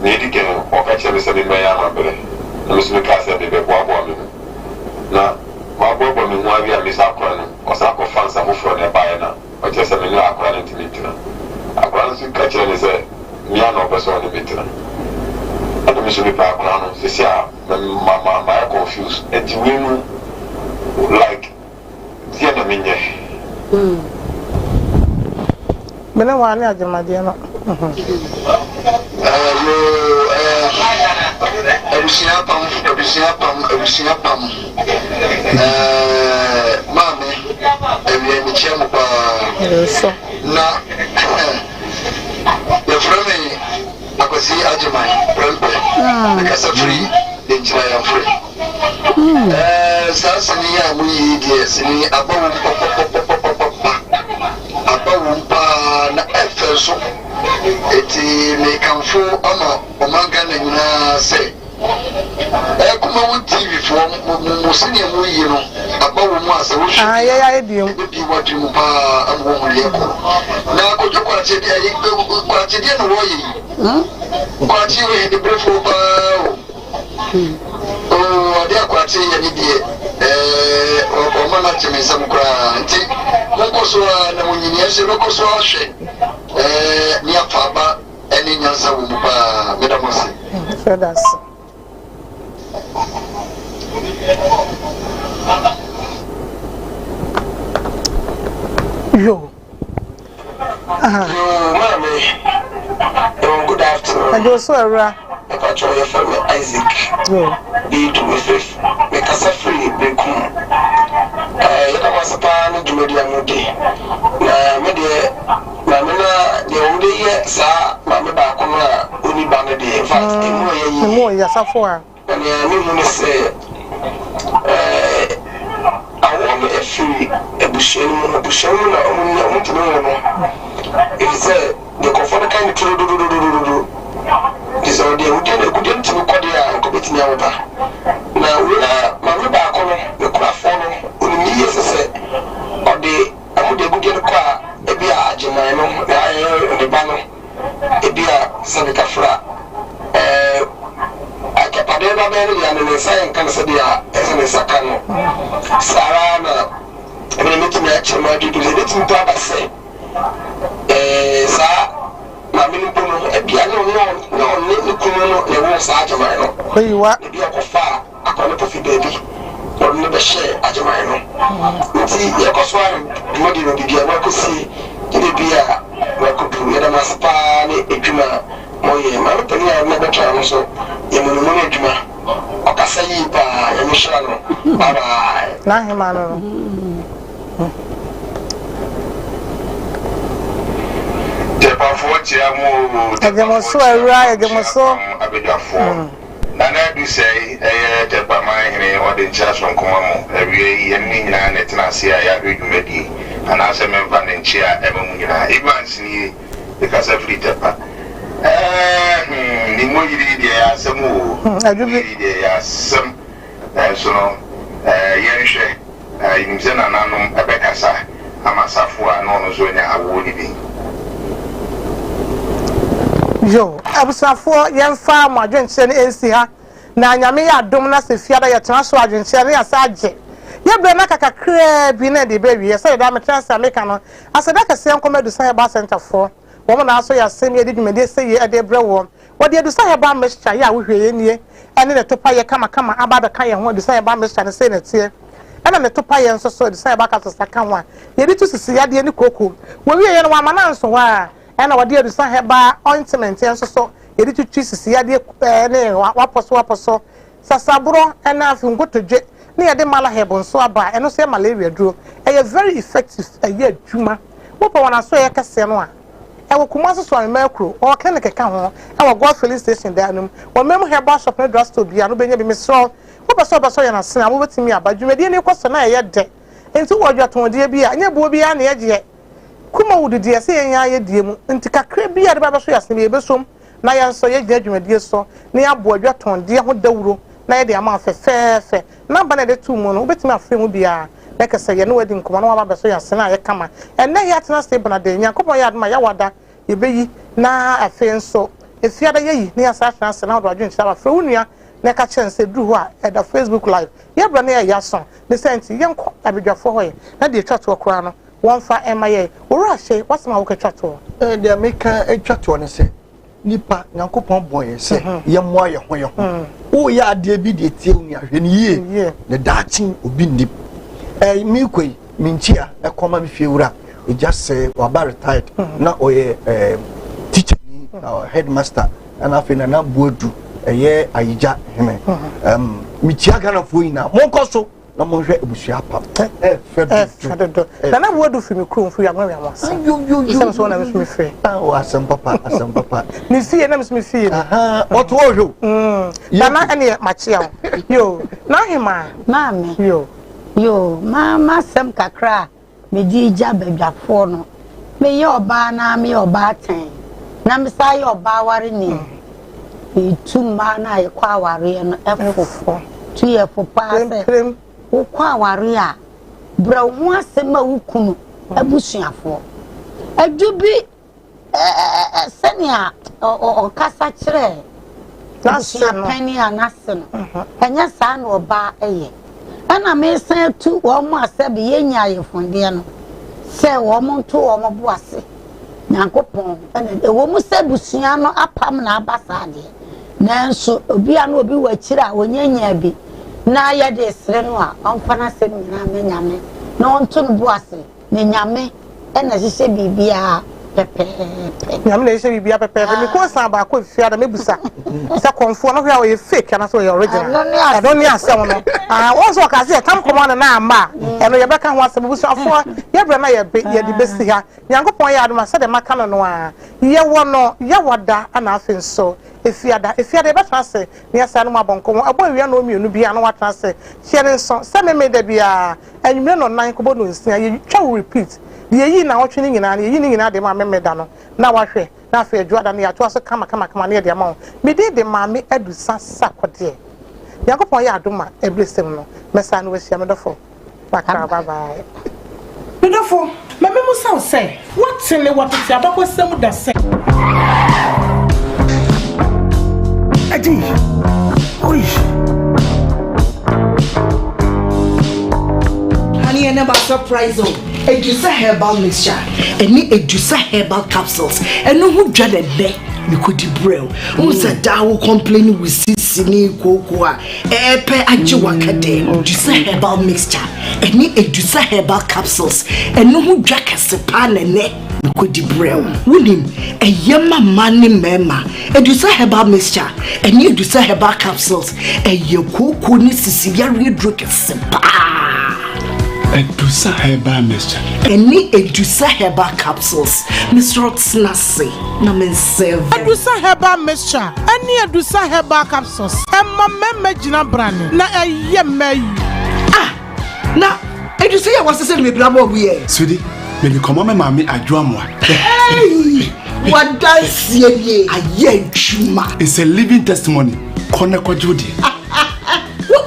nea edi kan ɔka kyerɛɛ me sɛ memmɛyɛ amammerɛ na me nso mekaa sɛ mebɛboaboa me ho na Maboaboa me ho awie a mesa akora no, ɔsan kɔfaa nsa foforɔ na ɛbaeɛ na ɔkyerɛ sɛ me ne akora no ntumi ntena. Akora no nso ka kyerɛɛ no sɛ me ara na ɔpɛ sɛ ɔne me tena. Ɛna me nso mepɛ akora no, seesei a ma ma mayɛ confused nti wei no like deɛ na menyɛ? Me ne waa ne agyemadeɛ no. Yoo ɛɛ abusua apam abusua apam abusua apam ɛɛ maame awia mekyia mo paa na yɛfrɛ me Akwasi Agyeman Prempeh mekasa firi Denkyira Yamfre ɛɛ saa sini yi a moyi yi deɛ sini aba wom papapapapapa Aba wom paa na ɛfɛ nso. Enti mekamfo ama ɔman Ghana nyinaa sɛ. Ɛɛ Kumawu TV foɔ mo mo mo sɛnea mo yi no aba wɔ mu a sɛ wohwɛ Ah, bi yɛyɛ a ayɛ deɛ mu. ɛbɛbie w'adwene mu paa ama woahu deɛ ɛkɔ. Na Kwadwo Kwakye deɛ ayi Kwakye deɛ na wɔyɛ yi. Kwakye wɔ yɛ berefoɔ paa o. Oo adeɛ a Kwakye yɛ ne deɛ ɛɛ ɔma no agye me nsam koraa nti monkɔ so ara na monyini ɛnso yɛbɛkɔ so ahwɛ ɛɛ ne afa aba ɛne nyansa wɔ mu paa meda mo ase. Yɛda ase. Yo. Aha. Yoo maame, yoo good afternoon. Ɛdwo so awura. Mepakyɛ yɛfrɛ me Isaac. Yoo. Beidu mefiri mekasa firi Berekum. Ɛɛ yɛda mo ase paa ne dwumadi a modi. Na me deɛ maame no a deɛ wɔn de yɛ saa maame baako no a ɔni ba no deɛ in fact emu ɔyɛ yie. Emu ɔyɛ asafo a. Na nea mihu ne sɛ, awoɔ no firi abusua no mu, abusua no mu na wɔnya, wɔntumi nwo no, efisɛ deɛ nkurɔfoɔ no ka no turo dodododododo. Nti sɛ ɔde awudie no, agudeɛ no tumi kɔ deɛ a, anka ɔbɛtumi awo ba. Na wei na maame baako no, ne kurafoɔ no, ɔnim ne yie sɛ sɛ ɔde wɔde agudeɛ no kɔ a, ebia agyeman no na ayɛ ne ba no. Ebia sɛ mekafra ɛɛ agyapadeɛ no abɛyɛ ne dea no, ne nsa renka no sɛdeɛ ɛsɛ ne nsa ka no. Saa ara na ɛmene mɛtumi akyerɛ mu adwene sɛ ɛbɛtumi mpo aba sɛ ɛɛ saa maame no mpo no, ebia na ɔne na ɔne ne kunu no na ɛwɔ saa agyaman no. Ebia ɔkɔfaa Akora no po fi baabi na ɔde no bɛhyɛɛ agyeman no. Ntsi yɛkɔ so ara dwumadie no beebi a wɔakosi nye beebi a wɔakodu. Yɛda mo ase paa ne edwuma a moyɛ. Maame panin a yɛde no abɛtoa no so yɛ munumunu edwuma. Ɔkasa yie paa. Nyame nhyira no. Bye bye. N'aheman no no. Tɛpafoɔ kyea mo oo, Yɛgye mo Tɛpafoɔ so kyea awura, mo, yɛgye mo kyea so. pam abadwafoɔ. Nana Adu Sɛe yɛ Tɛpa man hene ɔde nkyea sononko ma mo. Awia yi yɛne ne nyinaa na ɛtena ase a yɛahwɛ dwumadie anaasɛ memfa ne nkyea ɛma mo nyinaa. Evans nie mekasa firi Tɛpa. Ɛɛ hmm ne mmɔyiri yi deɛ ɛyɛ asɛm oo, mmɔyiri yi deɛ ɛyɛ asɛm nanso no ɛɛ yɛnhwɛ. Yenim sɛ nananom bɛkasa ama Safo a na ɔno nso anya awoɔ no bi. Yo, abusuafoɔ yɛmfa mo adwenkyerɛ no nsi ha, na Nyame yɛ adom na sɛ Fiada yɛtena so adwenkyerɛ no yɛasa agye yɛ berɛ no aka kakraa bi na yɛde bɛwie. Sɛdeɛ daa metena ase a meka no, aseda kɛseɛ nkɔma Adusa Herbal Centre foɔ, wɔn na asɔ yɛn asɛm yi de dwumadie sɛyie de rebrɛ woɔ. Wɔde Adusa Herbal Mixture yɛ a wohwie yɛ nie ɛne ne topa yɛ kamakama aba abɛka yɛn ho Adusa Herbal Mixture no sei na ɛteɛ ɛna ne topa yɛ nso so Adusa Herbal Capsules aka ho a yɛde tu sisi yadeɛ ne kooko. Wɔwie yɛ no wɔama no anso hɔ a ɛna wɔde Adusa Herbal Ointment nso so yɛde twitwi sisi yadeɛ ɛne wapɔso wapɔso sasaborɔ ɛna afei nkotodwe ne yɛde Malaheb nso aba a ɛno nso yɛ malaria duro ɛyɛ very effective ɛyɛ adwuma wopɛ wɔn aso ɛyɛ kɛseɛ no a Ɛwɔ Kumasi Suame Kuro, wɔwɔ clinic ka ho wɔ Gold Filling Station dan no mu. Wɔ Memu Herbal Shop ne Drug Store biara no wobɛnya bi. Mesrɛ wo, wopɛ sɛ wobɛsɔ yɛn asene a, wobɛtumi aba. Dwumadie no rekɔ so na ɛyɛ dɛ. Enti wowɔ adwatɔndeɛ bi a, ɛnyɛ boɔ biara na yɛgyeɛ. Kumawood deɛ, ɛsɛ yɛn ara yɛdie mu. Nti kakra bi a wode ba bɛsɔ yɛn asene bi, yɛbɛsom na yɛn nso yɛgyina dwumadie so na yɛabɔ adwatɔndeɛ ho dawuro na yɛde ama wo fɛfɛɛfɛ. Number no a yɛde too mu no, wobɛtumi afrɛ mu biara. Na kɛsɛ yɛne wo adi nkɔmmɔ na woaba abɛso yɛn asene a ɛyɛ kama. Ɛnnɛ yɛatena ase bena de, Nyankopɔn yɛ adom a yɛawada yɛbɛyi, na afei nso Efiada yɛyi na yɛasan atena ase na wode w'adwenkyerɛ aba. Frɛ wo nua na ka kyerɛ no sɛ ɛduru hɔ a ɛda Facebook live. Yɛn berɛ no yɛ aso, ne saa nti yɛnkɔ abadwafoɔ hɔ ɛ, na deɛ ɛtwa toɔ koraa no wɔmfa mma yɛn. Owura Ahyei, w'asɛm a woka twa toɔ. Deɛ meka twa toɔ ne sɛ, Nipa, Nyankopɔn bɔɔ yɛn sɛ yɛmmoa yɛn ho yɛn ho. Woyɛ adeɛ bi deɛ tie wo nua, hwɛ no yie, na daakye obi nnim. Ɛɛ meekɔ yi, me nkyia ɛkɔma me fiewura, ɛgya sɛ waba retired, na ɔyɛ ɛɛ teacher ni, headmaster, ɛna afei Nana Boadu, ɛyɛ Ayigya hene. Ɛm, mekyia Ghanafoɔ nyinaa, monkɔ so. na monhwɛ abusua apam ɛfɛ dodo nana buadu firi me kurom firi wiamo wiamo ase sɛ so na me firi awo asɛm papa asɛm papa ne fie na me so me fie ɔto ɔhwɛ o nana ɛne makyea wo yo na ahema maame yo yo ma masɛm kakra a mede gya badwafoɔ no meyɛ ɔbaa na meyɛ ɔbaatan na mesan yɛ ɔbaa wareni. Metu mmaa no a yɛkɔ awareɛ no fo. Tu yɛ fo paa sɛ wokɔ awareɛ a, brɛ wo ho ase ma wo kunu abusuafoɔ. Adwo bi sɛnea ɔkasa kyerɛɛ abusuapanin a n'ase no, ɛnyɛ saa na ɔbaa yɛ. Ɛna mesan atu wɔn a sɛbe yɛnya ayɛfondeɛ no sɛ wɔn nto wɔn bo ase. Nyankopɔn ɛna ɛwɔ mu sɛ abusua no apam na aba saa deɛ, nanso obi a na obi wɔ akyire a ɔnyanyaa bi na yɛde sere no a, ɔmfa n'asɛm nyinaa ma Nyame na ɔnto no bo ase. Na Nyame na ɛhyehyɛ biribiara pɛpɛɛpɛ. Nyame na ɛhyehyɛ biribiara pɛpɛɛpɛ. Me kɔn san baako efie ada mebusa sɛ kɔnfoɔ no hwɛ a ɔyɛ fake anaasɛ ɔyɛ original. Ɛno ne asɛm no. Ah, wɔn nso wɔka sɛ yɛtam kɔmɔ no na ama a, ɛno yɛbɛka ho asɛm. Abusuafoɔ, yɛbrɛ na yɛbe yɛde bɛsi ha. Nyankopɔn yɛ adom a sɛdeɛ maka no no ara, yɛwɔ no Yawada ɛna afei nso Efiada. Efiada yɛbɛtena ase na yɛasan ne mu abɔ nkɔmmɔ. Ɛbɔ awia nnɔn mmienu biara na woatena ase. Hyɛ no nso sɛ Memeneda biara Anwummere nnɔnnan kɔbɔ nnɔnsia, yɛtwa wo repeat. Deɛ yɛyii nnawɔtwe no nyinaa no, yɛyi ne nyinaa de ma Memeneda no na woahwɛ, na afei Adwoada no yɛatoa so kama kama kama na yɛde ama wo. Me din de Maame Adusa Sarkodie. Nyankopɔn yɛ adom a, ɛberɛ no, mɛsan ne wo ahyia, me dɔfo. Bakra, bye bye. Me dɔfo, ma memmisa wo sɛ, woate me wɔ tete abakɔsɛm mu da sɛ. Adi, oi. Honey, ɛnɛ ba surprise o. Edusa herbal mixture ɛne Edusa herbal capsules ɛno ho dwa na ɛnɛ mekɔdi brɛ o. Wohu sɛ daa wo complain wo sisi ne kooko a Ɛɛpɛ agye waka dɛ Edusa herbal mixture ɛne Edusa herbal capsules ɛno ho dwa kɛse paa na ɛnɛ mekɔdi brɛ wo. Wonim, ɛyɛ ma mmaa ne mmarima. Edusa herbal mixture ɛne Edusa herbal capsules ɛyɛ kooko ne sisi yareɛ duro kɛse paa. Edusa herbal mixture. Ɛne Edusa herbal capsules. Mesrɛ wo tena ase na mensɛve. Edusa herbal mixture ɛne Edusa herbal capsules. Ɛma mmarima gyina brane na ɛyɛ mmaa yie. Ah! Na ɛdu sɛ yɛ wɔsesɛ no mebira bɔɔ bu yɛ. Sweetie, mede kɔma me maame Adwo Amoah. Hey! Wadanseɛ nie ayɛ adwuma. It's a living testimony. Kɔ na kɔgye wo deɛ.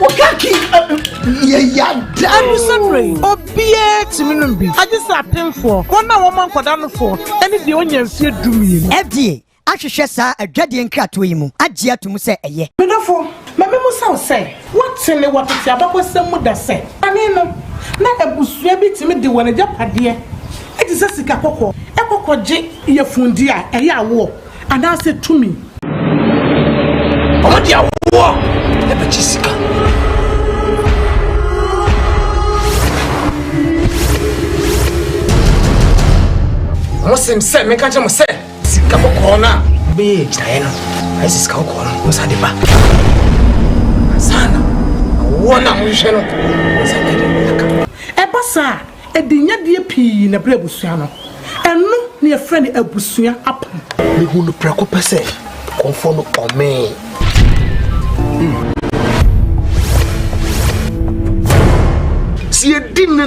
Wo kaki yɛ yada. Ɛnu sɛ bere obiara tumi nom bi agye sɛ apemfoɔ, wɔn a wɔma nkwadaa nofoɔ ne deɛ ɔnya mfeɛ 12. FDA ahwehwɛ saa adwadie nkratoɔ yi mu agye ato mu sɛ ɛyɛ. Me dɔfo, ma mimmisa wo sɛ, woate me wɔ tete abakɔsɛm mu da sɛ, kane no, na abusua bi tumi de wɔn agyapadeɛ te sɛ sika kɔkɔɔ kɔ kɔgye yafundeɛ a ɛyɛ awoɔ anaasɛ tumi? Wɔde awoɔ bɛgye sika. Wɔse sɛ menka nkyerɛ mo sɛ. Sika kɔkɔɔ no a wobɛyɛ agyinaeɛ no, ayɛ sɛ sika kɔkɔɔ no mo sa de ba ansa na awoɔ no a mohwehwɛ no mo nsa bɛyɛ dɛ aka. Ɛba saa a, ɛde nyadeɛ pii na ɛbrɛ abusua no. Ɛno na yɛfrɛ no abusua apam. Mehuu no prɛko pɛ sɛ kɔmfoɔ no ɔmee. Sɛ yɛdi nne.